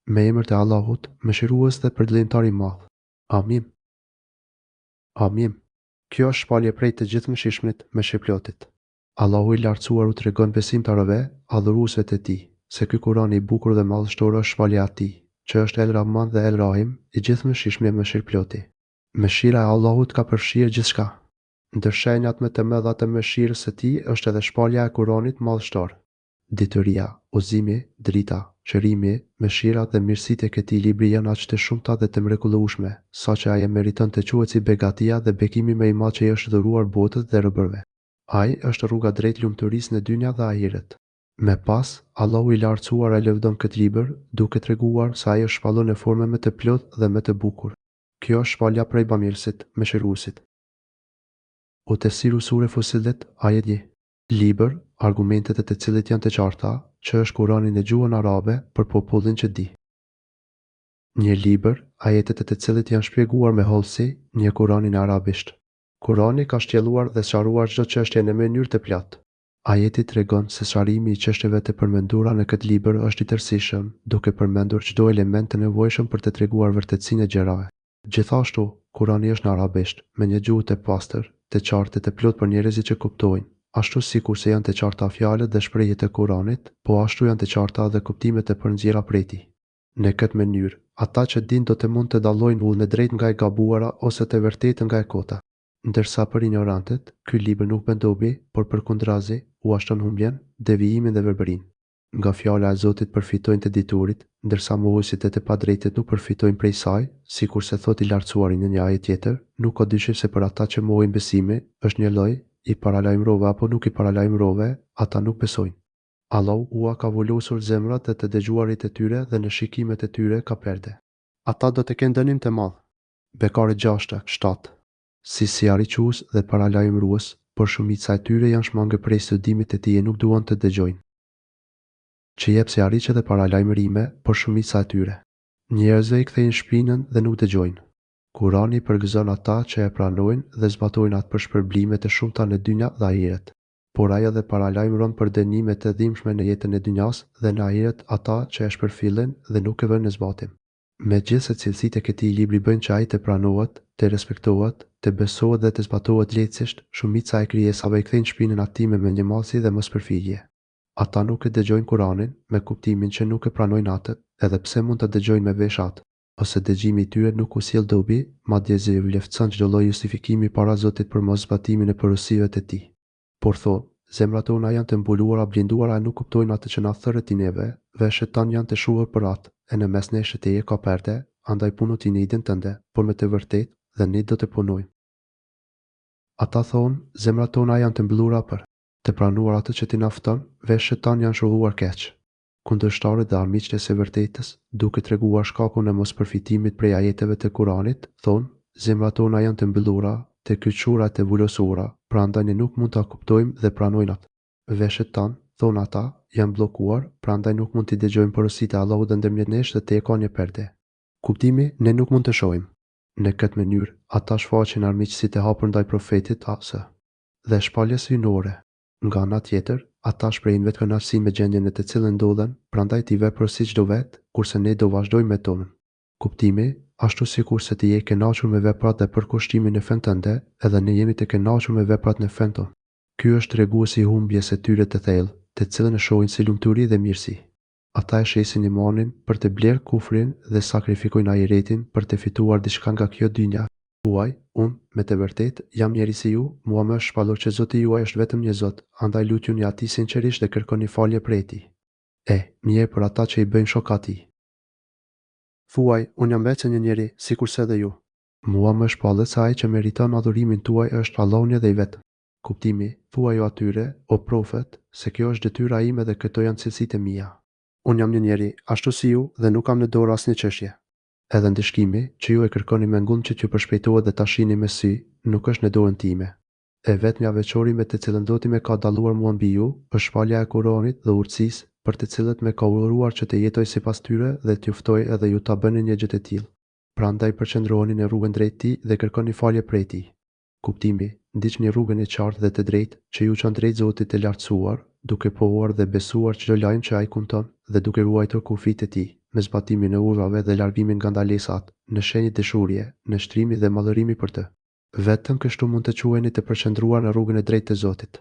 Me emër të Allahut, Mëshirues dhe Përdëllimtar i Madh. Amin. Amin. Kjo është shpallje prej të Gjithëmëshirshmit, Mëshirëplotit. Allahu i Lartësuar u tregon besimtarëve, adhuruesve të Tij, se ky Kur'an i bukur dhe madhështor është shpallja e Atij, që është El Rahman dhe El Rahim, i Gjithëmëshirshmi e Mëshirëploti. Mëshira e Allahut ka përfshirë gjithçka. Ndër shenjat më të mëdha të mëshirës së Tij është edhe shpallja e Kur'anit madhështor. Dituria, udhëzimi, drita, shërimi, mëshira dhe mirësitë e këtij libri janë aq të shumta dhe të mrekullueshme, saqë ai e meriton të quhet si begatia dhe bekimi më i madh që i është dhuruar botës dhe robërve. Ai është rruga drejt lumturisë në dynja dhe ahiret. Më pas, Allahu i Lartësuar e lëvdon këtë libër, duke treguar se ai është shpallur në formën më të plotë dhe më të bukur. Kjo është shpallja prej Bamirësit, Mëshiruesit. U Tefsiru Sure Fussilet, ajet një. Libër, argumentet e të cilit janë të qarta, që është Kurani në gjuhën arabe për popullin që di. Një libër, ajetet e të cilit janë shpjeguar me hollësi, një Kurani në arabisht. Kurani ka shtjelluar dhe sqaruar çdo çështje në mënyrë të plotë. Ajeti tregon se sqarimi i çështjeve të përmendura në këtë libër është i tërësishëm, duke përmendur çdo element të nevojshëm për të treguar vërtetësinë e gjërave. Gjithashtu, Kurani është në arabisht, me një gjuhë të pastër, të qartë e të plotë për njerëzit që kuptojnë. Ashtu sikurse janë të qarta fjalët dhe shprehjet e Kuranit, po ashtu janë të qarta edhe kuptimet e përnxjerra prej tij. Në këtë mënyrë, ata që dinë do të mund të dallojnë udhën e drejtë nga e gabuara ose të vërtetën nga e kota. Ndërsa për injorantët, ky libër nuk bën dobi, por përkundrazi, ua shton humbjen, devijimin dhe verbërinë. Nga fjala e Zotit përfitojnë të diturit, ndërsa mohuesit dhe të padrejtët nuk përfitojnë prej saj, sikurse thotë i Lartësuari në një ajet tjetër, Nuk ka dyshim se për ata që mohojnë besimi, është njëlloj, i paralajmërove apo nuk i paralajmërove, ata nuk besojnë. Allahu ua ka vulosur zemrat dhe të dëgjuarit e tyre dhe në shikimet e tyre ka perde. Ata do të kenë dënim të madh. Bekare gjashtë, shtatë. Si sihariques dhe paralajmërues, por shumica e tyre janë shmangur prej studimit të tij e nuk duan të dëgjojnë. Që jep sihariqe dhe paralajmërime, por shumica e tyre. Njerëzve i kthejnë shpinën dhe nuk dëgjojnë. Kurani i përgëzon ata që e pranojnë dhe zbatojnë atë për shpërblime të shumta në dynja dhe ahiret. Por ai edhe paralajmëron për dënime të dhimbshme në jetën e dynjasë dhe në ahiret ata që e shpërfillin dhe nuk e vënë në zbatim. Megjithëse cilësitë e këtij libri bëjnë që ai të pranohet, të respektohet, të besohet dhe të zbatohet lehtësisht, shumica e krijesave i kthejnë shpinën atij me mendjemadhësi dhe mospërfillje. Ata nuk e dëgjojnë Kuranin, me kuptimin që nuk e pranojnë atë, edhe pse mund ta dëgjojnë me veshë atë. Ose dëgjimi i tyre nuk u sjell dobi, madje zhvleftëson çdo lloj justifikimi para Zotit për moszbatimin e porosive të Tij. Por thonë, Zemrat tona janë të mbuluara blinduara e nuk kuptojnë atë që na thërret ti neve, veshët tanë janë të shuar për atë, e në mes nesh e teje ka perde, andaj puno ti në idenë tënde, por me të vërtetë, dhe ne do të punojmë. Ata thonë, Zemrat tona janë të mbyllura për. Të pranuar atë që ti na fton, veshët tanë janë shuar keq. Kundërshtarët dhe armiqtë e së vërtetës, duke treguar shkakun e mospërfitimit prej ajeteve të Kuranit, thonë, Zemrat tona janë të mbyllura, të kyçura e të vulosura, prandaj ne nuk mund ta kuptojmë dhe pranojnë atë. Veshët tanë, thonë ata, janë bllokuar, prandaj nuk mund t'i dëgjojmë porositë e Allahut dhe ndërmjet nesh dhe teje ka një perde. Kuptimi, ne nuk mund të shohim. Në këtë mënyrë, ata shfaqin armiqësi të hapur ndaj Profetit, A.S. Dhe shpalljes hyjnore. Nga ana tjetër, ata shprehin vetëkënaqësinë me gjendjen në të cilën ndodhen, prandaj ti vepro siç do vetë, kurse ne do vazhdojmë me tonën. Kuptimi, Ashtu sikurse ti je i kënaqur me veprat dhe përkushtimin në fenë tënde, edhe ne jemi të kënaqur me veprat në fenë tonë. Ky është treguesi i humbjes së tyre të thellë, të cilën e shohin si lumturi dhe mirësi. Ata e shesin imanin për të blerë kufrin dhe sakrifikojnë ahiretin për të fituar diçka nga kjo dynja. Thuaj, Unë, me të vërtetë, jam njeri si ju, mua më është shpallur që Zoti juaj është vetëm një Zot, andaj lutjuni Atij sinqerisht dhe kërkoni falje prej Tij. E, mjerë për ata që i bëjnë shok Atij. Thuaj, Unë jam veçse një njeri, sikurse edhe ju. Mua më shpallet se Ai që meriton adhurimin tuaj është Allahu një dhe i vetëm. Kuptimi, Thuaju atyre, o Profet, se kjo është detyra ime dhe këto janë cilësitë e mia. Unë jam një njeri, ashtu si ju, dhe nuk kam në dorë asnjë çështje. Edhe ndëshkimi, që ju e kërkoni me ngulm që t'ju përshpejtohet dhe ta shihni me sy, nuk është në dorën time. E vetmja veçori me të cilën Zoti më ka dalluar mua mbi ju, është shpallja e Kuranit dhe urtësisë, për të cilët më ka urdhëruar që të jetoj sipas tyre dhe t'ju ftoj edhe ju ta bëni një gjë të tillë. Prandaj përqendrohuni në rrugën drejt Tij dhe kërkoni falje prej Tij. Kuptimi, Ndiqni rrugën e qartë dhe të drejtë, që ju çon drejt Zotit të Lartësuar, duke pohuar dhe besuar çdo lajm që Ai kumton dhe duke ruajtur kufijtë e Tij. me zbatimin e urdhrave dhe largimin nga ndalesat, në shenjë dashurie, nënshtrimi dhe madhërimi për të. Vetëm kështu mund të quheni të përqendruar në rrugën e drejtë të Zotit.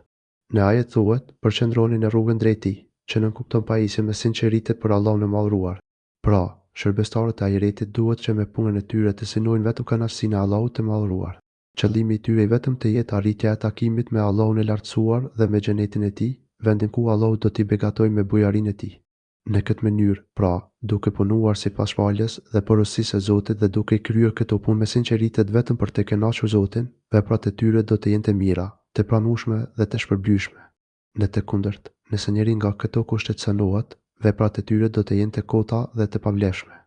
Në ajet thuhet, Përqendrohuni në rrugën drejt Tij, që nënkupton pajisjen me sinqeritet për Allahun e Madhëruar. Pra, shërbestarët e ahiretit duhet që me punën e tyre të synojnë vetëm kënaqësinë e Allahut të Madhëruar. Qëllimi i tyre i vetëm të jetë arritja e takimit me Allahun e Lartësuar dhe me Xhenetin e Tij, vendin ku Allahu do t'i begatojë me bujarinë e Tij. Në këtë mënyrë, pra, duke punuar sipas shpalljes dhe porosisë së Zotit dhe duke i kryer këto punë me sinqeritet vetëm për të kënaqur Zotin, veprat e tyre do të jenë të mira, të pranueshme dhe të shpërblyeshme. Në të kundërt, nëse njëri nga këto kushte cenohet, veprat e tyre do të jenë të kota dhe të pavlefshme.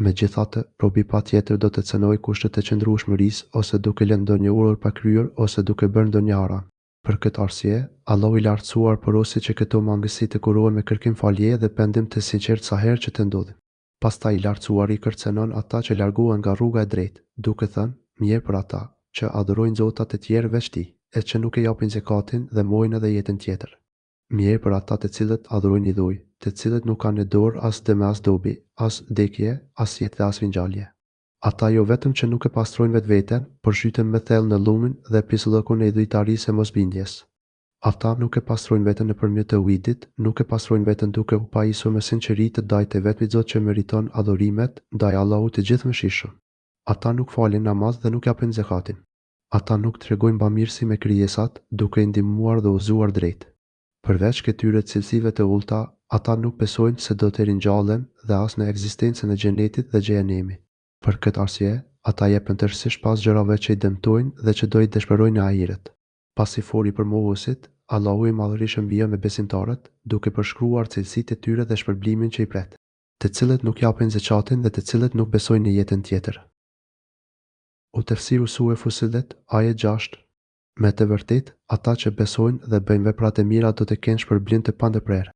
Megjithatë, robi patjetër do të cenojë kushtet e qëndrueshmërisë ose duke lënë ndonjë urdhër pa kryer ose duke bërë ndonjë haram. Për këtë arsye, Allahu i Lartësuar porosit që këto mangësi të kurohen me kërkim faljeje dhe pendim të sinqertë sa herë që të ndodhin. Pastaj i Lartësuari kërcënon ata që largohen nga rruga e drejtë, duke thënë, Mjerë për ata, që adhurojnë zota të tjerë veç Tij, e që nuk e japin zekatin dhe mohojnë edhe jetën tjetër. Mjerë për ata të cilët adhurojnë idhuj, të cilët nuk kanë në dorë as dëm e as dobi, as vdekje, as jetë dhe as ringjallje. Ata jo vetëm që nuk e pastrojnë vetveten, por zhyten më thellë në llumin dhe pisllëkun e idhujtarisë e mosbindjes. Ata nuk e pastrojnë veten nëpërmjet teuhidit, nuk e pastrojnë veten duke u pajisur me sinqeritet ndaj të vetmit Zot që meriton adhurimet, ndaj Allahut të Gjithëmëshirshëm. Ata nuk falin namaz dhe nuk japin zekatin. Ata nuk tregojnë bamirësi me krijesat, duke i ndihmuar dhe udhëzuar drejt. Përveç këtyre cilësive të ulëta, ata nuk besojnë se do të ringjallen dhe as në ekzistencën e Xhenetit dhe Xhehenemit. Për këtë arsye, ata jepen tërësisht pas gjërave që i dëmtojnë dhe që do i dëshpërojnë në ahiret. Pasi foli për mohuesit, Allahu i Madhërishëm vijon me besimtarët, duke përshkruar cilësitë e tyre dhe shpërblimin që i pret. Të cilët nuk japin zeqatin dhe të cilët nuk besojnë në jetën tjetër. U Tefsiru Sure Fussilet, ajet gjashtë, Me të vërtetë, ata që besojnë dhe bëjnë vepra të mira do të kenë shpërblim të pandërprerë.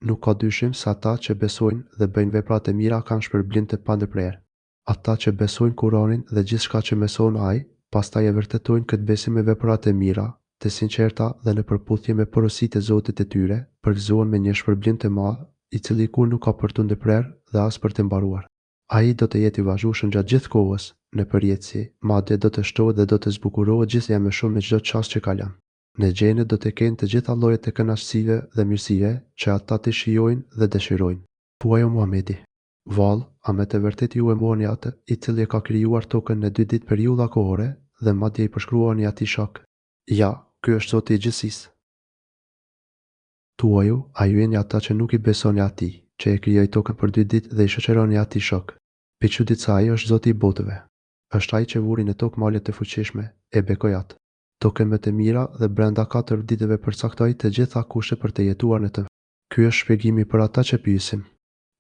Nuk ka dyshim se ata që besojnë dhe bëjnë vepra të mira kanë shpërblim të pandërprerë. Ata që besojnë Kuranin dhe gjithçka që mëson ai, pastaj e vërtetojnë këtë besim me vepra të mira, të sinqerta dhe në përputhje me porositë e Zotit të tyre, përgëzohen me një shpërblim të madh, i cili kurrë nuk ka për t'u ndërprerë dhe as për të mbaruar. Ai do të jetë i vazhdueshëm gjatë gjithë kohës, në përjetësi, madje do të shtohet dhe do të zbukurohet gjithnjë e më shumë në çdo çast që kalon. Në Xhenet do të kenë të gjitha llojet e kënaqësive dhe mirësive, që ata t'i shijojnë dhe dëshirojnë. Thuaj o Muhamedi, Vallë, a me të vërtetë ju e mohoni Atë, i cili e ka krijuar tokën në dy ditë periudha kohore, dhe madje i përshkruani Atij shokë? Ja, ky është Zoti i gjithësisë. Thuaju, a ju jeni ata që nuk i besoni Atij, që e krijoi tokën për dy ditë dhe i shoqëroni Atij shokë? Çudit se Ai është Zoti i botëve. Është Ai që vuri në tokë male të fuqishme, e bekoi atë. Tokën me të mira dhe brenda katër ditëve përcaktoi të gjitha kushtet për të jetuar në të. Ky është shpjegimi për ata që pyesin.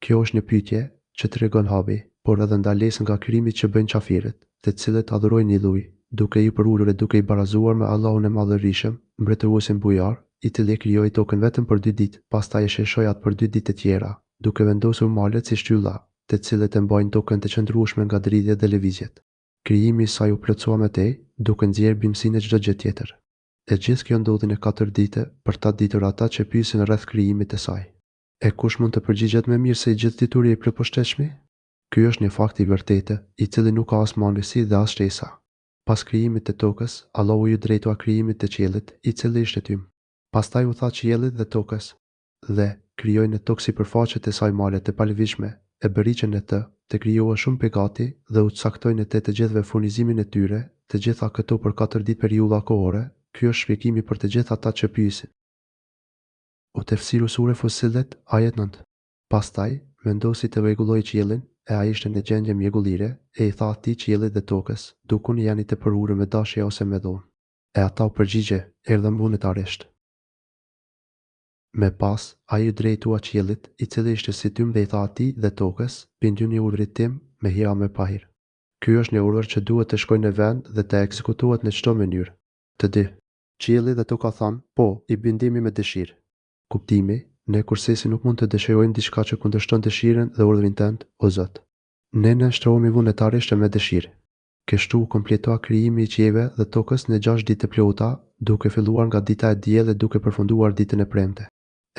Kjo është një pyetje, që tregon habi, por edhe ndalesë nga krimi që bëjnë qafirët, të cilët adhurojnë idhuj, duke iu përulur e duke i barazuar me Allahun e Madhërishëm, Mbretëruesin Bujar, i cili e krijoi tokën vetëm për dy ditë, pastaj e sheshoi atë për dy ditë të tjera, duke vendosur malet si shtylla, të cilët e mbajnë tokën të qëndrueshme nga dridhjet dhe lëvizjet. Krijimi i saj u plotësua më tej, duke nxjerrë bimësinë e çdo gjë tjetër. E gjithë kjo ndodhi në katër ditë, për ta ditur ata që pyesin rreth krijimit të saj. E kush mund të përgjigjet më mirë se i Gjithëdituri e i Plotpushtetshmi? Ky është një fakt i vërtetë, i cili nuk ka as mangësi dhe as shtesa. Pas krijimit të tokës, Allahu iu drejtua krijimit të qiellit, i cili ishte tym. Pastaj u tha qiellit dhe tokës. Dhe, krijoi në tokë sipërfaqet e saj male të palëvizshme, e bëri që në të, të krijohen shumë begati dhe u caktoi në të të gjithëve furnizimin e tyre, të gjitha këto për katër ditë periudha kohore, ky është shpjegimi për të gjithë ata që pyesin. U Tefsiru Sure Fussilet, ajet nëntë. Pastaj, vendosi të rregullojë qiellin, e ai ishte në gjendje mjegullire, e i tha atij qiellit dhe tokës, Dukuni jeni të përulur me dashje ose me dhunë. E ata u përgjigje, Erdhëm vullnetarisht. Me pas, ai iu drejtua qiellit, i cili ishte si tym dhe i tha atij dhe tokës, Bindjuni urdhrit tim, me hir a me pahir. Ky është një urdhër që duhet të shkojë në vend dhe të ekzekutohet në çdo mënyrë. Të dy. Qielli dhe toka thanë, Po, i bindemi me dëshirë. Kuptimi, Ne kurrsesi nuk mund të dëshirojmë diçka që kundërshton dëshirën dhe urdhrin tënd, o Zot. Ne nënshtrohemi vullnetarisht e me dëshirë. Kështu u kompletua krijimi i qiejve dhe tokës në gjashtë ditë të plota, duke filluar nga dita e diel e duke përfunduar ditën e premte.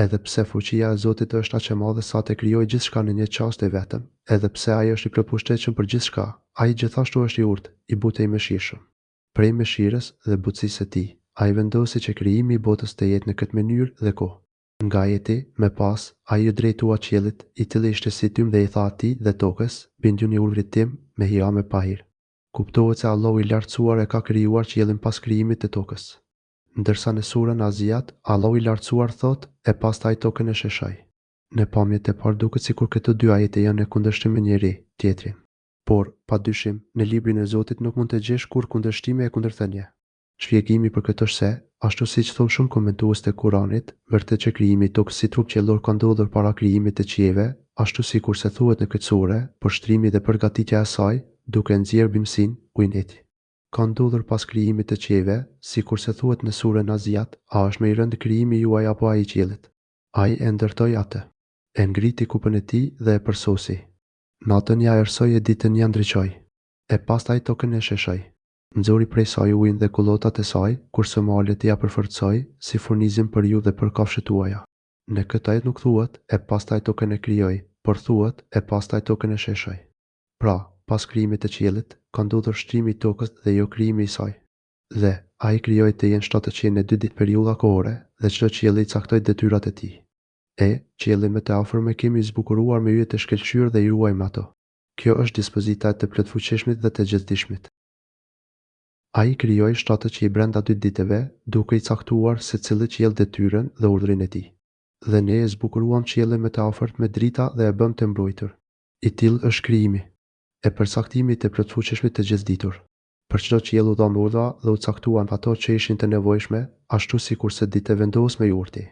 Edhe pse fuqia e Zotit është aq e madhe sa të krijojë gjithçka në një çast të vetëm, edhe pse Ai është i plotpushtetshëm për gjithçka, Ai gjithashtu është i urtë, i butë e i mëshirshëm. Prej mëshirës dhe butësisë së Tij, Ai vendosi që krijimi i botës të jetë në këtë mënyrë dhe kohë. Nga ajeti, më pas, Ai iu drejtua qiellit, i cili ishte si tym dhe i tha atij dhe tokës, Bindjuni urdhrit tim, me hir a me pahir. Kuptohet se Allahu i Lartësuar e ka krijuar qiellin pas krijimit të tokës. Ndërsa në Suren Naziat, Allahu i Lartësuar thotë, E pastaj tokën e sheshoi. Në pamje të parë duket sikur këto dy ajete janë në kundërshtim me njëri, tjetrin. Por, pa dyshim, në Librin e Zotit nuk mund të gjesh kurrë kundërshtime e kundërthënie. Shpjegimi për këtë është se, ashtu siç thonë shumë komentues të Kuranit, vërtet që krijimi i tokës si trup qiellor ka ndodhur para krijimit të qiejve, ashtu sikurse thuhet në këtë sure, por shtrimi dhe përgatitja e saj, duke e nxjerrë bimësinë, ujin etj. Ka ndodhur pas krijimit të qiejve, sikurse thuhet në suren Naziat, A është më i rëndë krijimi juaj apo ai i qiellit? Ai e ndërtoi atë. E ngriti kupën e tij dhe e përsosi. Natën ia errësoi e ditën ia ndriçoi. E pastaj tokën e sheshoi. Nxori prej saj ujin dhe kullotat e saj, kurse malet ia përforcoi, si furnizim për ju dhe për kafshët tuaja. Në këtë ajet nuk thuhet, E pastaj tokën e krijoi, por thuhet, E pastaj tokën e sheshoi. Pra, pas krijimit të qiellit, ka ndodhur shtrimi i tokës dhe jo krijimi i saj. Dhe, Ai krijoi të jenë 702 ditë periudha kohore dhe çdo qielli i caktoi detyrat e tij. E, qiellin më të afërm e kemi zbukuruar me yje të shkëlqyer dhe i ruajmë ato. Kjo është dispozita e të Plotfuqishmit dhe të Gjithëdijshmit. Ai krijoi shtatë qiej brenda dy ditëve, duke i caktuar secilit qiell detyrën dhe urdhrin e tij. Dhe Ne e zbukuruam qiellin më të afërt me drita dhe e bëmë të mbrojtur. I tillë është krijimi e përcaktimi i të Plotfuqishmit të Gjithëditur. Për çdo qiell u dhanë urdhra dhe u caktuan ato që ishin të nevojshme, ashtu sikurse di të vendosë më i urti.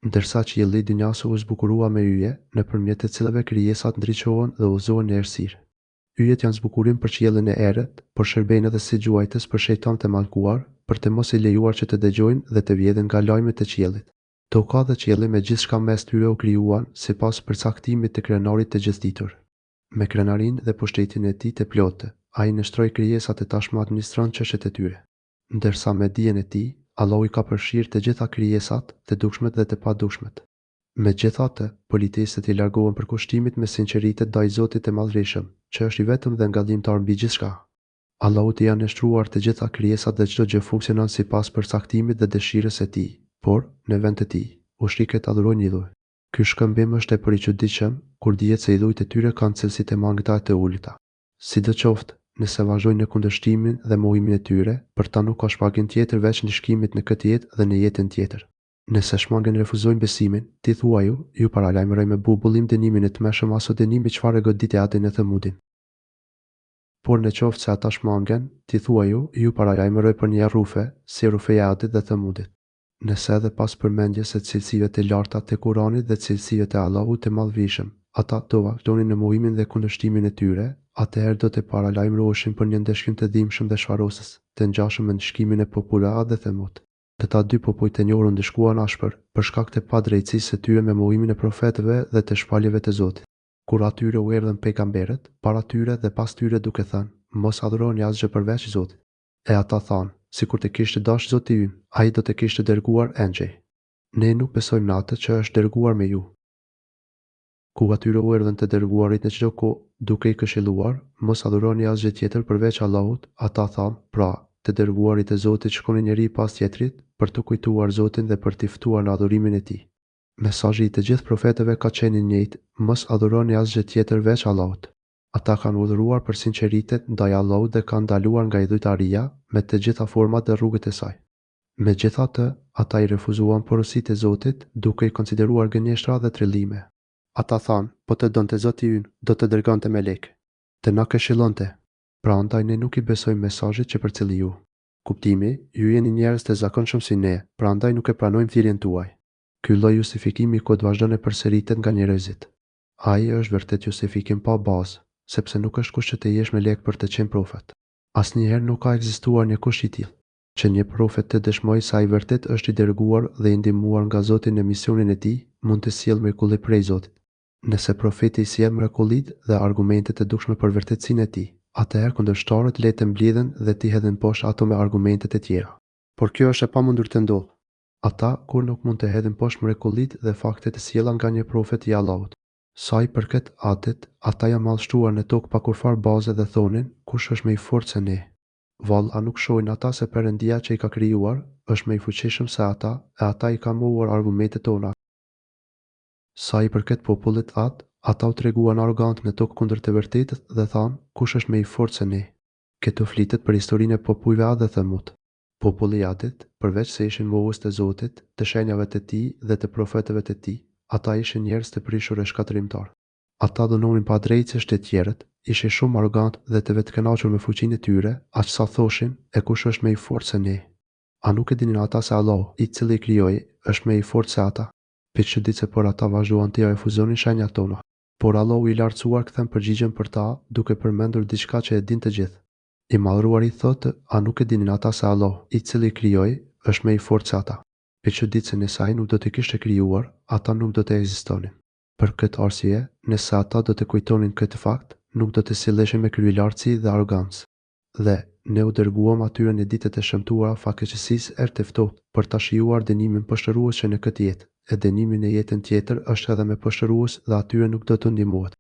Ndërsa qielli i dynjasë u zbukurua me yje, nëpërmjet të cilëve krijesat ndriçohen dhe udhëzohen në errësirë. Yjet janë zbukurim për qiellin e errët, por shërbejnë edhe si gjuajtës për shejtanët e mallkuar, për të mos i lejuar që të dëgjojnë dhe të vjedhin nga lajmet e qiellit. Toka dhe qielli me gjithçka mes tyre u krijuan sipas përcaktimit të Krenarit të Gjithëditur. Me krenarinë dhe pushtetin e Tij të plotë, Ai nënshtroi krijesat e tashmë administron çështjet e tyre. Ndërsa me dijen e Tij, Allahu i ka përfshirë të gjitha krijesat, të dukshmet dhe të padukshmet. Megjithatë, politeistët i largohen përkushtimit me sinqeritet ndaj Zotit të Madhërishëm, që është i vetëm dhe ngadhënjimtar mbi gjithçka. Allahut i janë nënshtruar të gjitha krijesat dhe çdo gjë funksionon sipas përcaktimit dhe dëshirës së Tij, por, në vend të Tij, mushrikët adhurojnë idhuj. Ky shkëmbim është tepër i çuditshëm, kur dihet se idhujt e tyre kanë cilësi të mangëta e të ulëta. Sidoqoftë, nëse vazhdojnë në kundërshtimin dhe mohimin e tyre, për ta nuk ka shpagim tjetër veç ndëshkimit në këtë jetë dhe në jetën tjetër. Nëse shmangen refuzojnë besimin, ti thuaju, ju paralajmëroj me bubullimë dënimin e tmerrshëm aso dënimi çfarë e goditi Adin e Themudin. Por në qoftë se ata shmangen, ti thuaju, ju paralajmëroj për një rrufe, si rrufeja e Adit dhe Themudit. Nëse edhe pas përmendjes së cilësive të larta të Kuranit dhe cilësive të Allahut të Madhërishëm, ata do vazhdonin në mohimin dhe kundërshtimin e tyre, atëherë do të paralajmëroheshin për një ndëshkim të dhimbshëm dhe shfarosës, të ngjashëm me ndëshkimin e popujve Ad dhe Themud. Këta dy popuj të njohur u ndëshkuan ashpër, për shkak të padrejtësisë së tyre me mohimin e profetëve dhe të shpalljeve të Zotit. Kur atyre u erdhën pejgamberët, para tyre dhe pas tyre duke thënë, Mos adhuroni asgjë përveç Zotit. E ata thanë, Sikur të kishte dashtë Zoti ynë, Ai do të kishte dërguar engjëj. Ne nuk besojmë në atë që është dërguar me ju. Ku atyre u erdhën të dërguarit në çdo kohë, duke i këshilluar, Mos adhuroni asgjë tjetër përveç Allahut, ata thanë, pra, të dërguarit e Zotit shkonin njëri pas tjetrit, për t'u kujtuar Zotin dhe për t'i ftuar në adhurimin e Tij. Mesazhi i të gjithë profetëve ka qenë i njëjtë, Mos adhuroni asgjë tjetër veç Allahut. Ata kanë urdhëruar për sinqeritet ndaj Allahut dhe kanë ndaluar nga idhujtaria, me të gjitha format dhe rrugët e saj. Megjithatë, ata i refuzuan porositë e Zotit, duke i konsideruar gënjeshtra dhe trillime. Ata thanë, Po të donte Zoti ynë, do të dërgonte melekë. Të na këshillonte. Prandaj ne nuk i besojmë mesazhit që përcillni ju. Kuptimi, Ju jeni njerëz të zakonshëm si ne, prandaj nuk e pranojmë thirrjen tuaj. Ky lloj justifikimi i kotë vazhdon e përsëritet nga njerëzit. Ai është vërtet justifikim pa bazë, sepse nuk është kusht që të jesh melek për të qenë profet. Asnjëherë nuk ka ekzistuar një kusht i tillë, që një profet të dëshmojë se ai vërtet është i dërguar dhe i ndihmuar nga Zoti në misionin e tij, mund të sjellë mrekulli prej Zotit. Nëse profeti i sjell mrekullitë dhe argumentet e dukshme për vërtetësinë e tij, atëherë kundërshtarët le të mblidhen dhe t'i hedhin poshtë ato me argumentet e tjera. Por kjo është e pamundur të ndodhë. Ata kurrë nuk mund të hedhin poshtë mrekullitë dhe faktet e sjella nga një profet i Allahut. Sa i përket Adit, ata janë madhështuar në tokë pa kurrfarë baze dhe thonin, Kush është më i fortë se ne? Vallë a nuk shohin ata se Perëndia që i ka krijuar, është më i fuqishëm se ata, e ata i kanë mohuar argumentet tona? Sa i përket popullit Ad, ata u treguan arrogantë në tokë kundër të vërtetës dhe thanë, Kush është më i fortë se ne? Këtu flitet për historinë e popujve Ad dhe Themud. Populli i Adit, përveç se ishin mohues të Zotit, të shenjave të Tij dhe të profetëve të Tij, ata ishin njerëz të prishur e shkatërrimtarë. Ata dhunonin padrejtësisht të tjerët, ishin shumë arrogantë dhe të vetëkënaqur me fuqinë e tyre, aq sa thoshin, E kush është më i fortë se ne? A nuk e dinin ata se Allahu, i cili i krijoi, është më i fortë se ata? Pikëçuditëse por ata vazhduan t'i refuzonin shenjat tona. Por Allahu i Lartësuar kthen përgjigjen për ta, duke përmendur diçka që e dinë të gjithë. I Madhëruari thotë, A nuk e dinin ata se Allahu, i cili i krijoi, është më i fortë se ata? Pikëçuditëse nëse Ai nuk do t'i kishte krijuar, ata nuk do të ekzistonin. Për këtë arsye, nëse ata do të kujtonin këtë fakt, nuk do të silleshin me kryelartësi dhe arrogancë. Dhe, Ne u dërguam atyre në ditët e shëmtuara fatkeqësisë erë të ftohtë, për ta shijuar dënimin poshtërues që në këtë jetë, e dënimi në jetën tjetër është edhe më poshtërues dhe atyre nuk do t'u ndihmohet.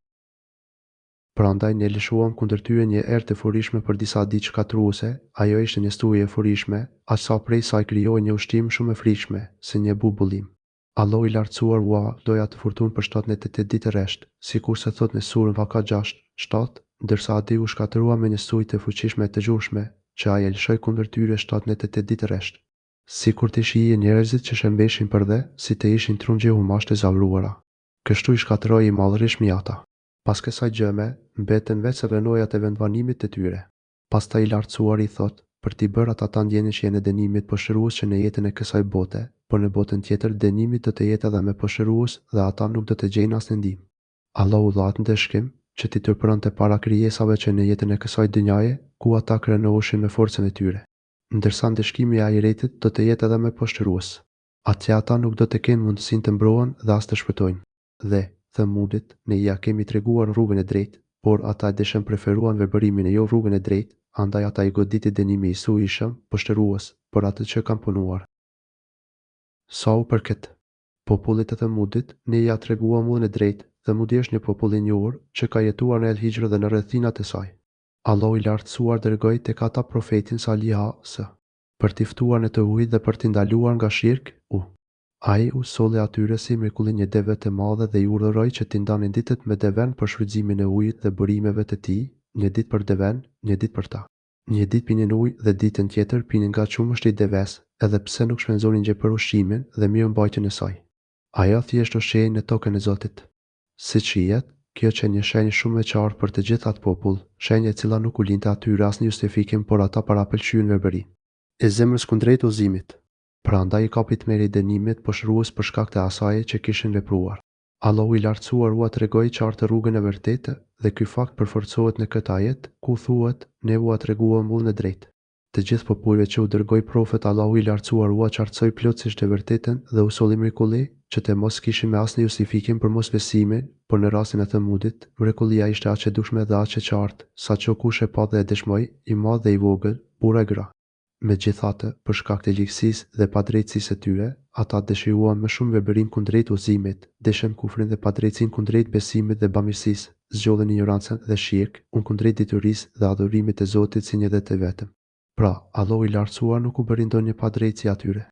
Prandaj Ne lëshuam kundër tyre një erë të furishme për disa ditë shkatërruese, ajo ishte një stuhi e furishme, aq sa prej saj krijohej një ushtimë shumë e frikshme, si një bubullimë. Allahu i Lartësuar ua lëshoi atë furtunë për shtatë net e tetë ditë rresht, sikurse thotë në Suren Vaka gjashtë, shtatë, ndërsa Adi u shkatërrua me një stuhi të fuqishme e të zhurmshme, që ai e lëshoi kundër tyre shtatë net e tetë ditë rresht. Sikur t'i shihje njerëzit që shembeshin përdhe, si të ishin trungje humash të zavruara. Kështu i shkatërroi i Madhërishmi ata. Pas kësaj gjëme, mbetën veçse rrënojat e vendbanimit të tyre. Pastaj i Lartësuari thotë, Për t'i bërë ata ta ndjenin shijen e dënimit poshtërues që në jetën e kësaj bote, por në botën tjetër dënimi do të jetë edhe më poshtërues dhe ata nuk do të gjejnë asnjë ndihmë. Allahu dha atë ndëshkim, që t'i turpëronte para krijesave që në jetën e kësaj dynjaje, ku ata krenoheshin me forcën e tyre. Ndërsa ndëshkimi i ahiretit do të jetë edhe më poshtërues. Atje ata nuk do të kenë mundësinë të mbrohen dhe as të shpëtojnë. Dhe, Themudit, Ne ia kemi treguar rrugën e drejtë, por ata e deshën preferuan verbërimin e jo rrugën e drejtë, andaj ata i goditi dënimi i stuhishëm, poshtërues, për atë që kanë punuar. Sa u përket popullit të Themudit, Ne ia treguam udhën e drejtë, Themudi është një popull i njohur, që ka jetuar në El-Hixhr dhe në rrethinat e saj. Allahu i Lartësuar dërgoi tek ata profetin Saliha, s. Për t'i ftuar në teuhid dhe për t'i ndaluar nga shirk, u. Ai u solli atyre si mrekulli një deve të madhe dhe i urdhëroi që t'i ndanin ditët me devenë për shfrytëzimin e ujit dhe burimeve të tij, një ditë për devenë, një ditë për ta. Një ditë pinin ujë dhe ditën tjetër pinin nga qumështi i devesë, edhe pse nuk shpenzonin gjë për ushqimin dhe mirëmbajtjen e saj. Ajo thjesht ushqehej në tokën e Zotit. Siç shihet, kjo qe një shenjë shumë e qartë për të gjithë atë popull, shenjë e cila nuk u linte atyre asnjë justifikim por ata parapëlqyen verbërinë e zemrës kundrejt udhëzimit. Prandaj i kapi tmerri i dënimit poshtërues për shkak të asaj që kishin vepruar. Allahu i Lartësuar ua tregoi qartë rrugën e vërtetë dhe ky fakt përforcohet në këtë ajet, ku thuhet, Ne ua treguam udhën e drejtë. Të gjithë popujve që u dërgoi profetë Allahu i Lartësuar ua qartësoi plotësisht të vërtetën dhe u solli mrekulli, që të mos kishin më asnjë justifikim për mosbesimin, por në rastin e Themudit, mrekullia ishte aq e dukshme dhe aq e qartë, sa çdokush e pa dhe e dëshmoi, i madh dhe i vogël, burra e gra. Megjithatë, për shkak të ligësisë dhe padrejtësisë së tyre, ata dëshiruan më shumë verbërinë kundrejt udhëzimit, deshën kufrin dhe padrejtësinë kundrejt besimit dhe bamirësisë, zgjodhën injorancën dhe shirk, un kundrejt diturisë dhe adhurimit të Zotit si një dhe të vetëm. Pra, Allahu i Lartësuar nuk u bëri ndonjë padrejtësi atyre.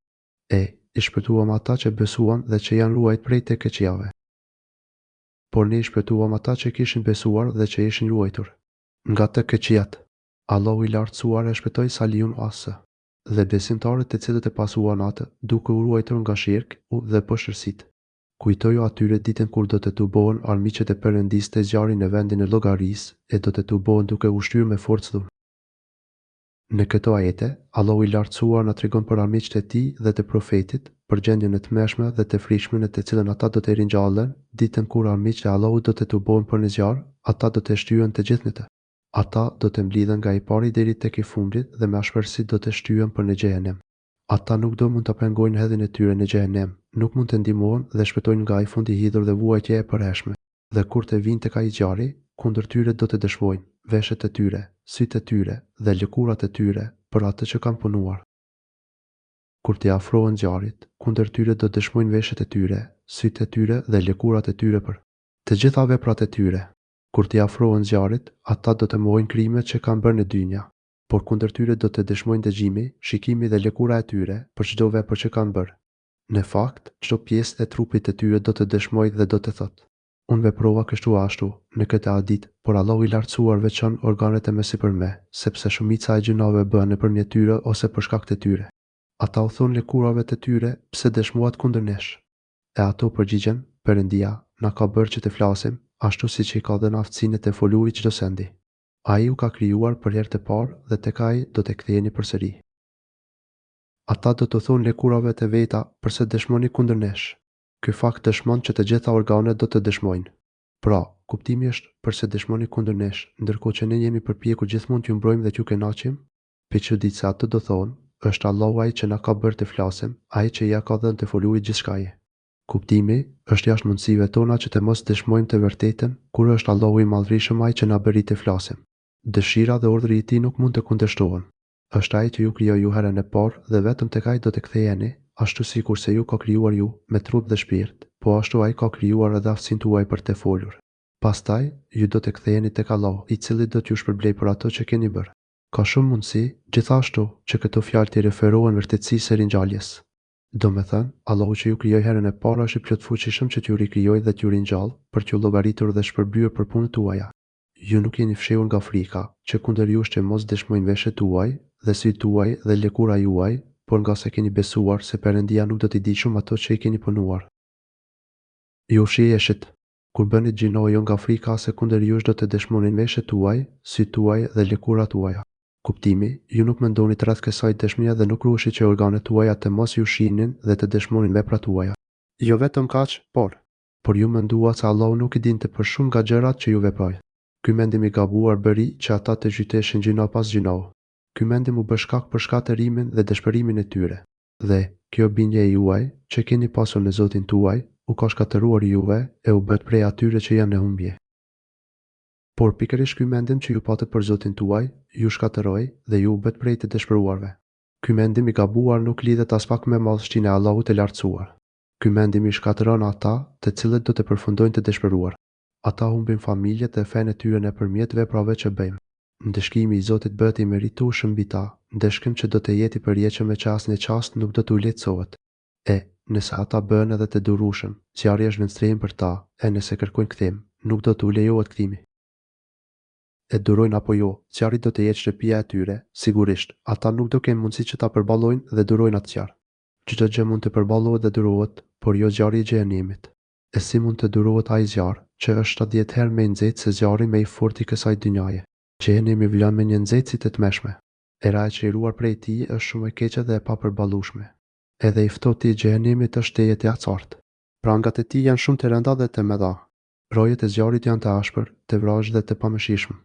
E, i shpëtuam ata që besuan dhe që janë ruajt prej të këqijave. Por ne i shpëtuam ata që kishin besuar dhe që ishin ruajtur. Nga të këqijat. Allahu i Lartësuar e shpëtoi Salihun AS. Dhe besimtarët të cilët e pasuan atë, duke u ruajtur nga shirk, u dhe poshtërsitë. Kujtoju atyre ditën kur do të tubohen armiqët e Perëndisë te zjarri në vendin e llogarisë, e do të tubohen duke u shtyrë me forcë dhunë. Në këto ajete, Allahu i Lartësuar na tregon për armiqtë e Tij dhe të Profetit, për gjendjen e tmerrshme dhe të frikshme në të cilën ata do të ringjallen, ditën kur armiqtë e Allahut do të tubohen për në zjarr, ata do të shtyhen të gjithë në të. Ata do të mblidhen nga i pari deri tek i fundit dhe me ashpërsi do të shtyhen për në Xhehenem. Ata nuk do mund ta pengojnë hedhjen e tyre në Xhehenem, nuk mund të ndihmohen dhe shpëtojnë nga ai fund i hidhur dhe vuajtje e përhershme. Dhe kur të vijnë tek ai zjarri, kundër tyre do të dëshmojnë, veshët e tyre, sytë e tyre dhe lëkurat e tyre për atë që kanë punuar. Kur t'i afrohen zjarrit, kundër tyre do të dëshmojnë veshët e tyre, sytë e tyre dhe lëkurat e tyre për të gjitha veprat e tyre. Kur t'i afrohen zjarrit, ata do të mohojnë krimet që kanë bërë në dynja. Por kundër tyre do të dëshmojnë dëgjimi, shikimi dhe lëkura e tyre, për çdo vepër që kanë bërë. Në fakt, çdo pjesë e trupit të tyre do të dëshmojë dhe do të thotë, Unë veprova kështu e ashtu, në këtë e atë ditë, por Allahu i Lartësuar veçon organet e mësipërme, sepse shumica e gjynaheve bëhen nëpërmjet tyre ose për shkak të tyre. Ata u thonë lëkurave të tyre, Pse dëshmuat kundër nesh? E ato përgjigjen, Perëndia, na ka bërë që të flasim, ashtu siç i ka dhënë aftësinë e të folurit çdo sendi. Ai ju ka krijuar për herë të parë dhe tek Ai do të ktheheni përsëri. Ata do t'u thonë lëkurave të veta, Përse dëshmoni kundër nesh? Ky fakt dëshmon që të gjitha organet do të dëshmojnë. Pra, kuptimi është, përse dëshmoni kundër nesh, ndërkohë që ne jemi përpjekur gjithmonë t'ju mbrojmë dhe t'ju kënaqim? Pa çudi se ato do thonë, Është Allahu Ai që na ka bërë të flasim, Ai që ia ka dhënë të folurit gjithçkaje. Kuptimi, është jashtë mundësive tona që të mos dëshmojmë të vërtetën, kur është Allahu i Madhërishëm Ai që na bëri të flasim. Dëshira dhe urdhri i Tij nuk mund të kundërshtohen. Është Ai që ju krijoi ju herën e parë dhe vetëm tek Ai do të ktheheni, ashtu sikurse ju ka krijuar ju, me trup dhe shpirt, po ashtu Ai ka krijuar edhe aftësinë tuaj për të folur. Pastaj, ju do të ktheheni tek Allahu, i cili do t'ju shpërblejë për ato që keni bërë. Ka shumë mundësi, gjithashtu, që këto fjalë t'i referohen vërtetësisë së ringjalljes. Domethënë, Allahu që ju krijoi herën e parë është i plotfuqishëm që t'ju rikrijojë dhe t'ju ringjallë, për t'ju llogaritur dhe shpërblyer për punët tuaja. Ju nuk jeni fshehur nga frika, që kundër jush të mos dëshmojnë veshët tuaj, dhe sytë tuaj dhe lëkura juaj, por ngase keni besuar se Perëndia nuk do t'i dijë shumë ato që i keni punuar. Ju fshiheshit, kur bënit gjynah jo nga frika se kundër jush do të dëshmonin veshët tuaj, sytë tuaj dhe lëkurat tuaja. Kuptimi, ju nuk mendonit rreth kësaj dëshmie dhe nuk ruheshit që organet tuaja të mos ju shihnin dhe të dëshmonin veprat tuaja. Jo vetëm kaq, por. Por ju menduat se Allahu nuk i dinte për shumë nga gjërat që ju veprojnë. Ky mendim i gabuar bëri që ata të zhyteshin gjynah pas gjynahu. Ky mendim u bë shkak për shkatërrimin dhe dëshpërimin e tyre. Dhe, kjo bindje e juaj, që keni pasur në Zotin tuaj, u ka shkatërruar juve e u bëtë prej atyre që janë në humbje. Por pikërisht ky mendim që ju patët për Zotin tuaj, ju shkatërroi dhe ju u bëtë prej të dëshpëruarve. Ky mendim i gabuar nuk lidhet aspak me madhështinë e Allahut të Lartësuar. Ky mendim i shkatërron ata, të cilët do të përfundojnë të dëshpëruar. Ata humbin familjet dhe fenë e tyre nëpërmjet veprave që bëjnë. Ndëshkimi i Zotit bëhet i meritueshëm mbi ta, ndëshkim që do të jetë i përjetshëm e që asnjë çast nuk do t'u lehtësohet. E, nëse ata bëhen edhe të durueshëm, zjarri është vendstrehim për ta, e nëse kërkojnë kthim, nuk do t'u lejohet kthimi. E durojnë apo jo, zjarri do të jetë shtëpia e tyre, sigurisht, ata nuk do kenë mundësi që ta përballojnë dhe durojnë atë zjarr. Çdo gjë mund të përballohet dhe durohet, por jo zjarri i xhehenemit. E si mund të durohet ai zjarr, që është 70 herë më i nxehtë se zjarri më i fortë i kësaj dynjaje? Xhehenemi vlon me një nxehtësi të tmerrshme. Era e çliruar prej tij është shumë e keqe dhe e papërballueshme. Edhe i ftohti i xhehenemit është tejet i acartë. Prangat e tij janë shumë të rënda dhe të mëdha. Rojet e zjarrit janë të ashpër, të vrazhdë dhe të pamëshirshëm.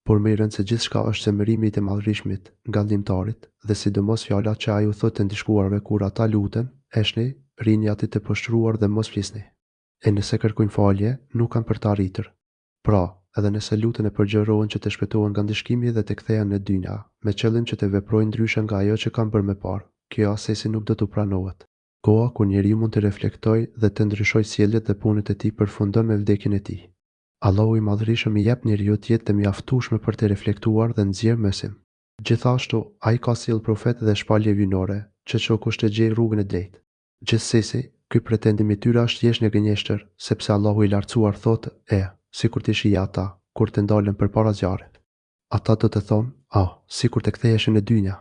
Por më i rëndë se gjithçka është zemërimi i të Madhërishmit, Ngadhënjimtarit, dhe sidomos fjala që ai u thotë të ndëshkuarve kur ata luten, Heshtni, rrini aty të poshtëruar dhe mos flisni. E nëse kërkojnë falje, nuk kanë për ta arritur. Pra, edhe nëse luten e përgjërohen që të shpëtohen nga ndëshkimi dhe të kthehen në dynja, me qëllim që të veprojnë ndryshe nga ajo që kanë bërë më parë, kjo assesi nuk do t'u pranohet. Koha kur njeriu mund të reflektojë dhe të ndryshojë sjelljet dhe punët e tij përfundon me vdekjen e tij. Allahu i Madhërishëm i jep njeriut jetë të mjaftueshme për të reflektuar dhe nxjerrë mësim. Gjithashtu, Ai ka sjellë profetë dhe shpallje hyjnore, që çdokush të gjejë rrugën e drejtë. Gjithsesi, ky pretendim i tyre është thjesht një gënjeshtër, sepse Allahu i Lartësuar thotë, E, sikur t'i shihje ata, kur të ndalen përpara zjarrit. Ata do të thonë, Ah, sikur të ktheheshim në dynja!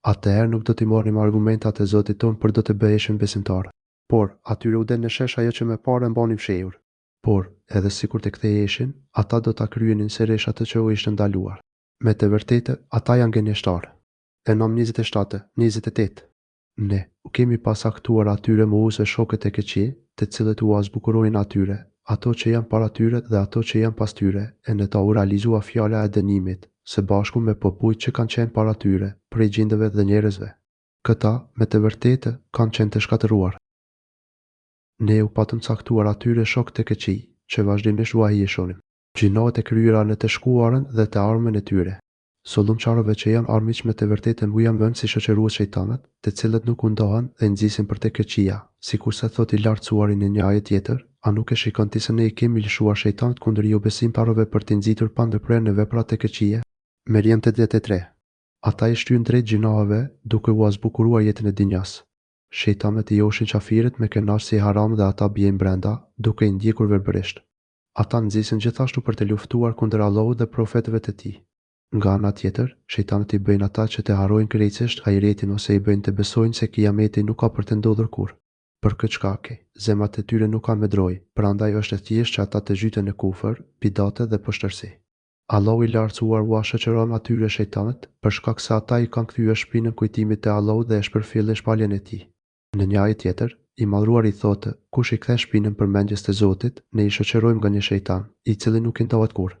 Atëherë nuk do t'i marrim argumentat e Zotit tonë por do të bëheshim besimtarë. Por, atyre u del në shesh ajo që më parë e mbanin fshehur. Por, edhe sikur të ktheheshin, ata do ta kryenin sërish atë që u ishte ndaluar. Me të vërtetë, ata janë gënjeshtarë. En'am 27, 28. Ne, u kemi pas caktuar atyre mohuesve shokët e këqij, të cilët ua zbukurojnë atyre, ato që janë para tyre dhe ato që janë pas tyre, e në ta u realizua fjala e dënimit, së bashku me popujt që kanë qenë para tyre, prej xhindëve dhe njerëzve. Këta, me të vërtetë, kanë qenë të shkatërruar. Ne u patëm caktuar atyre shokë të këqij, që vazhdimisht ua hijeshonim. Gjynahet e kryera në të shkuarën dhe të ardhmen e tyre. Zullumqarëve që janë armiq me të vërtetën u janë vënë si shoqërues shejtanët, të cilët nuk u ndahen dhe i nxisin për të këqija, sikurse thotë i Lartësuari në një ajet tjetër, A nuk e shikon ti se Ne i kemi lëshuar shejtanët kundër jobesimtarëve për t'i nxitur pandërprerë në vepra të këqija? Merjem 83. Ata i shtyjnë drejt gjynaheve, duke ua zbukuruar jetën e dynjasë. Shejtanët i joshin qafirët me kënaqësi haram dhe ata bien brenda, duke i ndjekur verbërisht. Ata nxisin gjithashtu për të luftuar kundër Allahut dhe profetëve të Tij. Nga ana tjetër, shejtanët i bëjnë ata që të harrojnë krejtësisht ahiretin ose i bëjnë të besojnë se Kijameti nuk ka për të ndodhur kurrë. Për këtë shkak, zemrat e tyre nuk kanë më drojë, prandaj është e thjeshtë që ata të zhyten në kufër, bidate dhe poshtërsi. Allahu i Lartësuar ua shoqëron atyre shejtanët, për shkak se ata i kanë kthyer shpinën kujtimit të Allahut dhe e shpërfillin shpalljen e Tij. Në një ajet tjetër, i Madhëruari thotë, Kush i kthen shpinën përmendjes të Zotit, ne i shoqërojmë nga një shejtan, i cili nuk i ndahet kurrë.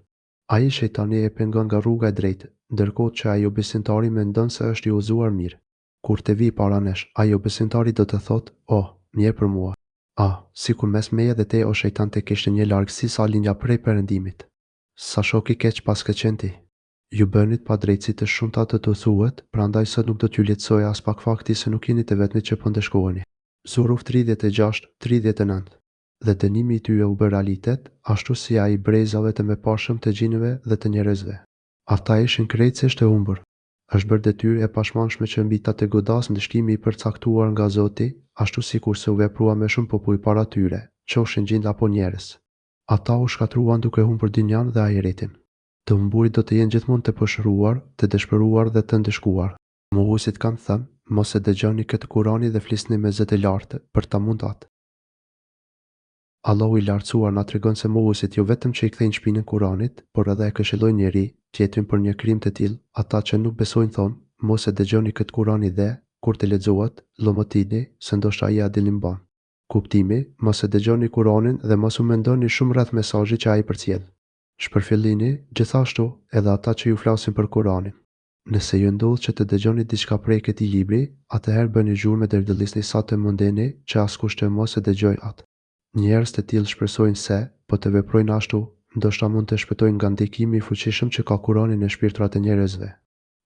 Ai, shejtani, e pengon nga rruga e drejtë, ndërkohë që ai jobesimtari mendon se është i udhëzuar mirë. Kur të vijë para nesh, ai jobesimtari do të thotë, Oh, mjerë për mua! Ah, sikur mes meje dhe teje o shejtan të kishte një largësi sa lindja prej perëndimit! Sa shok i keq paske qenë ti! Ju bënit padrejtësi të shumta do t'u thuhet, prandaj sot nuk do t'ju lehtësojë aspak fakti se nuk jeni të vetmit që po ndëshkoheni. Zuhruf 36, 39. Dhe dënimi i tyre u bë realitet, ashtu si ai i brezave të mëparshëm të xhinëve dhe të njerëzve. Ata ishin krejtësisht të humbur. Është bërë detyrë e pashmangshme që mbi ta të godasë ndëshkimi i përcaktuar nga Zoti, ashtu sikurse u veprua me shumë popuj para tyre, qofshin xhind apo njerëz. Ata u shkatërruan duke humbur dynjanë dhe ahiretin. Të humburit do të jenë gjithmonë të poshtëruar, të dëshpëruar dhe të ndëshkuar. Mohuesit kanë thënë, Mos e dëgjoni këtë Kurani dhe flisni me zë të lartë, për ta mund atë. Allahu i Lartësuar na tregon se mohuesit jo vetëm që i kthejnë shpinën Kuranit, por edhe e këshillojnë njëri, tjetrin për një krim të tillë, ata që nuk besojnë thonë, Mos e dëgjoni këtë Kurani dhe, kur të lexohet, llomotitni, se ndoshta ai adillim ban. Kuptimi, Mos e dëgjoni Kuranin dhe mos u mendoni shumë rreth mesazhit që ai përcjell. Shpërfillini, gjithashtu, edhe ata që ju flasin për Kuranin. Nëse ju ndodh që të dëgjoni diçka prej këtij libri, atëherë bëni zhurmë e dërdëllisni sa të mundeni që askush të mos e dëgjojë atë. Njerëz të tillë shpresojnë se, po të veprojnë ashtu, ndoshta mund të shpëtojnë nga ndikimi i fuqishëm që ka Kurani në shpirtrat e njerëzve.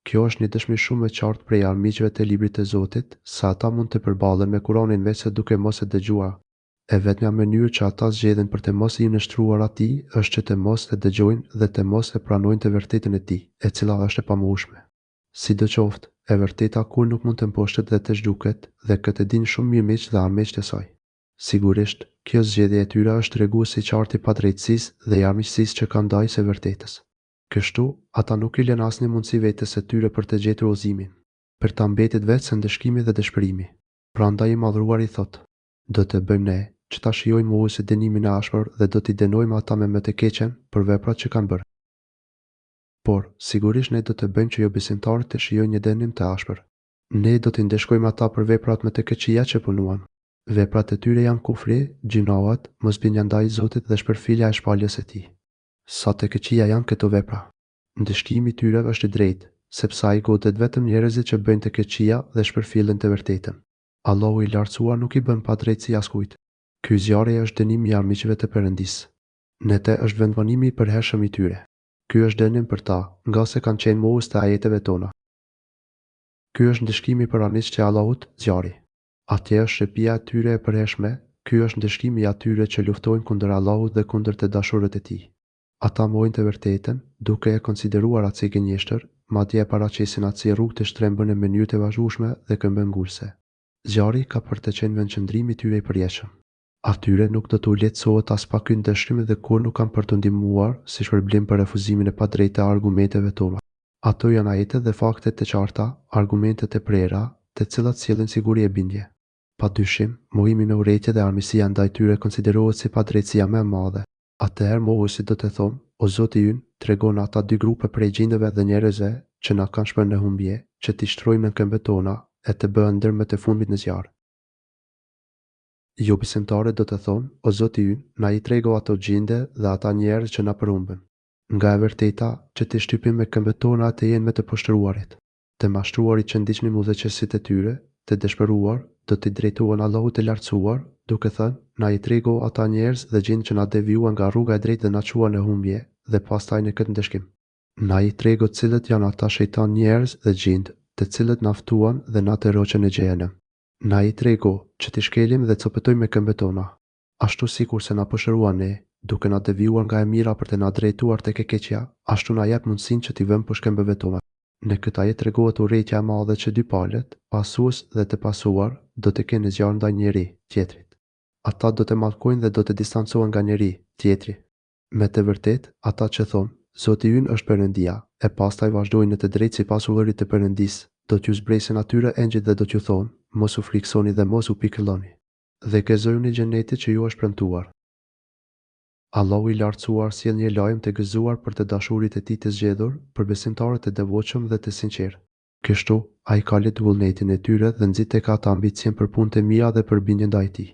Kjo është një dëshmi shumë e qartë prej armiqve të Librit të Zotit, se ata mund të përballen me Kuranin veçse duke mos e dëgjuar. E vetmja mënyrë që ata zgjedhin për të mos iu nënshtruar atij është që të mos e dëgjojnë dhe të mos e pranojnë të vërtetën e tij, e cila është e pamohueshme. Sidoqoftë, e vërteta kurrë nuk mund të mposhtet dhe të zhduket, dhe këtë e dinë shumë mirë miqtë dhe armiqtë e saj. Sigurisht, kjo zgjedhje e tyre është tregues i qartë i padrejtësisë dhe i armiqësisë që kanë ndaj së vërtetës. Kështu, ata nuk i lënë asnjë mundësi vetes së tyre për të gjetur udhëzimin. Për ta mbetet veçse ndëshkimi dhe dëshpërimi. Prandaj i Madhëruari thotë. Do të bëjmë Ne, që ta shijojnë mohuesit dënimin e ashpër dhe do t'i dënojmë ata me më të keqen për veprat që kanë bërë. Por, sigurisht Ne do të bëjmë që jobesimtarët të shijojnë një dënim të ashpër. Ne do t'i ndëshkojmë ata për veprat më të këqija që punuan. Veprat e tyre janë kufri, gjynahet, mosbindja ndaj Zotit dhe shpërfillja e shpalljes së Tij. Sa të këqija janë këto vepra! Ndëshkimi i tyre është i drejtë, sepse ai godet vetëm njerëzit që bëjnë të këqija dhe shpërfillin të vërtetën. Allahu i Lartësuar nuk i bën padrejtësi askujt. Ky zjarri është dënimi i armiqve të Perëndisë. Në të është vendbanimi i përhershëm i tyre. Ky është dënim për ta, ngase kanë qenë mohues të ajeteve tona. Ky është ndëshkimi për armiqtë e Allahut, zjarri. Atje është shtëpia e tyre e përhershme, ky është ndëshkimi i atyre që luftojnë kundër Allahut dhe kundër të dashurët e Tij. Ata mohojnë të vërtetën, duke e konsideruar atë si gënjeshtër, madje e paraqesin atë si rrugë të shtrembër në mënyrë të vazhdueshme dhe këmbëngulëse. Zjarri ka për të qenë vendqëndrimi i tyre i përjetshëm. Atyre nuk do t'u lehtësohet aspak ky ndëshkim dhe kurrë nuk kanë për t'u ndihmuar si shpërblim për refuzimin e padrejtë të argumenteve tona. Ato janë ajete dhe fakte të qarta, argumente të prera, të cilat sjellin siguri e bindje. Pa dyshim, mohimi me urrejtje dhe armiqësia ndaj tyre konsiderohet si padrejtësia më e madhe. Atëherë mohuesit do të thonë, O Zoti ynë, tregona ata dy grupe prej xhindëve dhe njerëzve që na kanë shpënë në humbje, që t'i shtrojmë nën këmbët tona, e të bëhen ndër më të fundmit në zjarr. Jobesimtarët do të thonë, O Zoti ynë, na i trego ato xhinde dhe ata njerëz që na përhumbën. Nga e vërteta, që t'i shtypim me këmbët tona e të jenë më të poshtëruarit. Të mashtruarit që ndiqnin udhëheqësit e tyre, të dëshpëruar, do t'i drejtohen Allahut të Lartësuar, duke thënë, Na i trego ata njerëz dhe xhind që na devijuan nga rruga e drejtë dhe na çuan në humbje, dhe pastaj në këtë ndëshkim. Na i trego cilët janë ata shejtanë njerëz dhe xhindë, të cilët na ftuan dhe na tërhoqën në xhehenem. Na i trego, që t'i shkelim dhe copëtojmë me këmbët tona. Ashtu sikurse na poshtëruan ne, duke na devijuar nga e mira për të na drejtuar tek e keqja, ashtu na jep mundësinë që t'i vëmë poshtë këmbëve tona. Në këtë ajet tregohet urrejtja e madhe që dy palët, pasues dhe të pasuar, do të kenë në zjarr ndaj njëri, tjetrit. Ata do të mallkojnë dhe do të distancohen nga njëri, tjetri. Me të vërtetë, ata që thonë, Zoti ynë është Perëndia, e pastaj vazhdojnë në të drejtë sipas urdhrit të Perëndisë, do t'ju zbresin atyre engjëjt dhe do t'ju thonë, Mos u frikësoni dhe mos u pikëlloni. Dhe gëzojuni xhenetit që ju është premtuar. Allahu i Lartësuar sjell një lajm të gëzuar për të dashurit e Tij të zgjedhur, për besimtarët e devotshëm dhe të sinqertë. Kështu, Ai kalit vullnetin e tyre dhe nxit tek ata ambicien për punë të mira dhe për bindje ndaj Tij.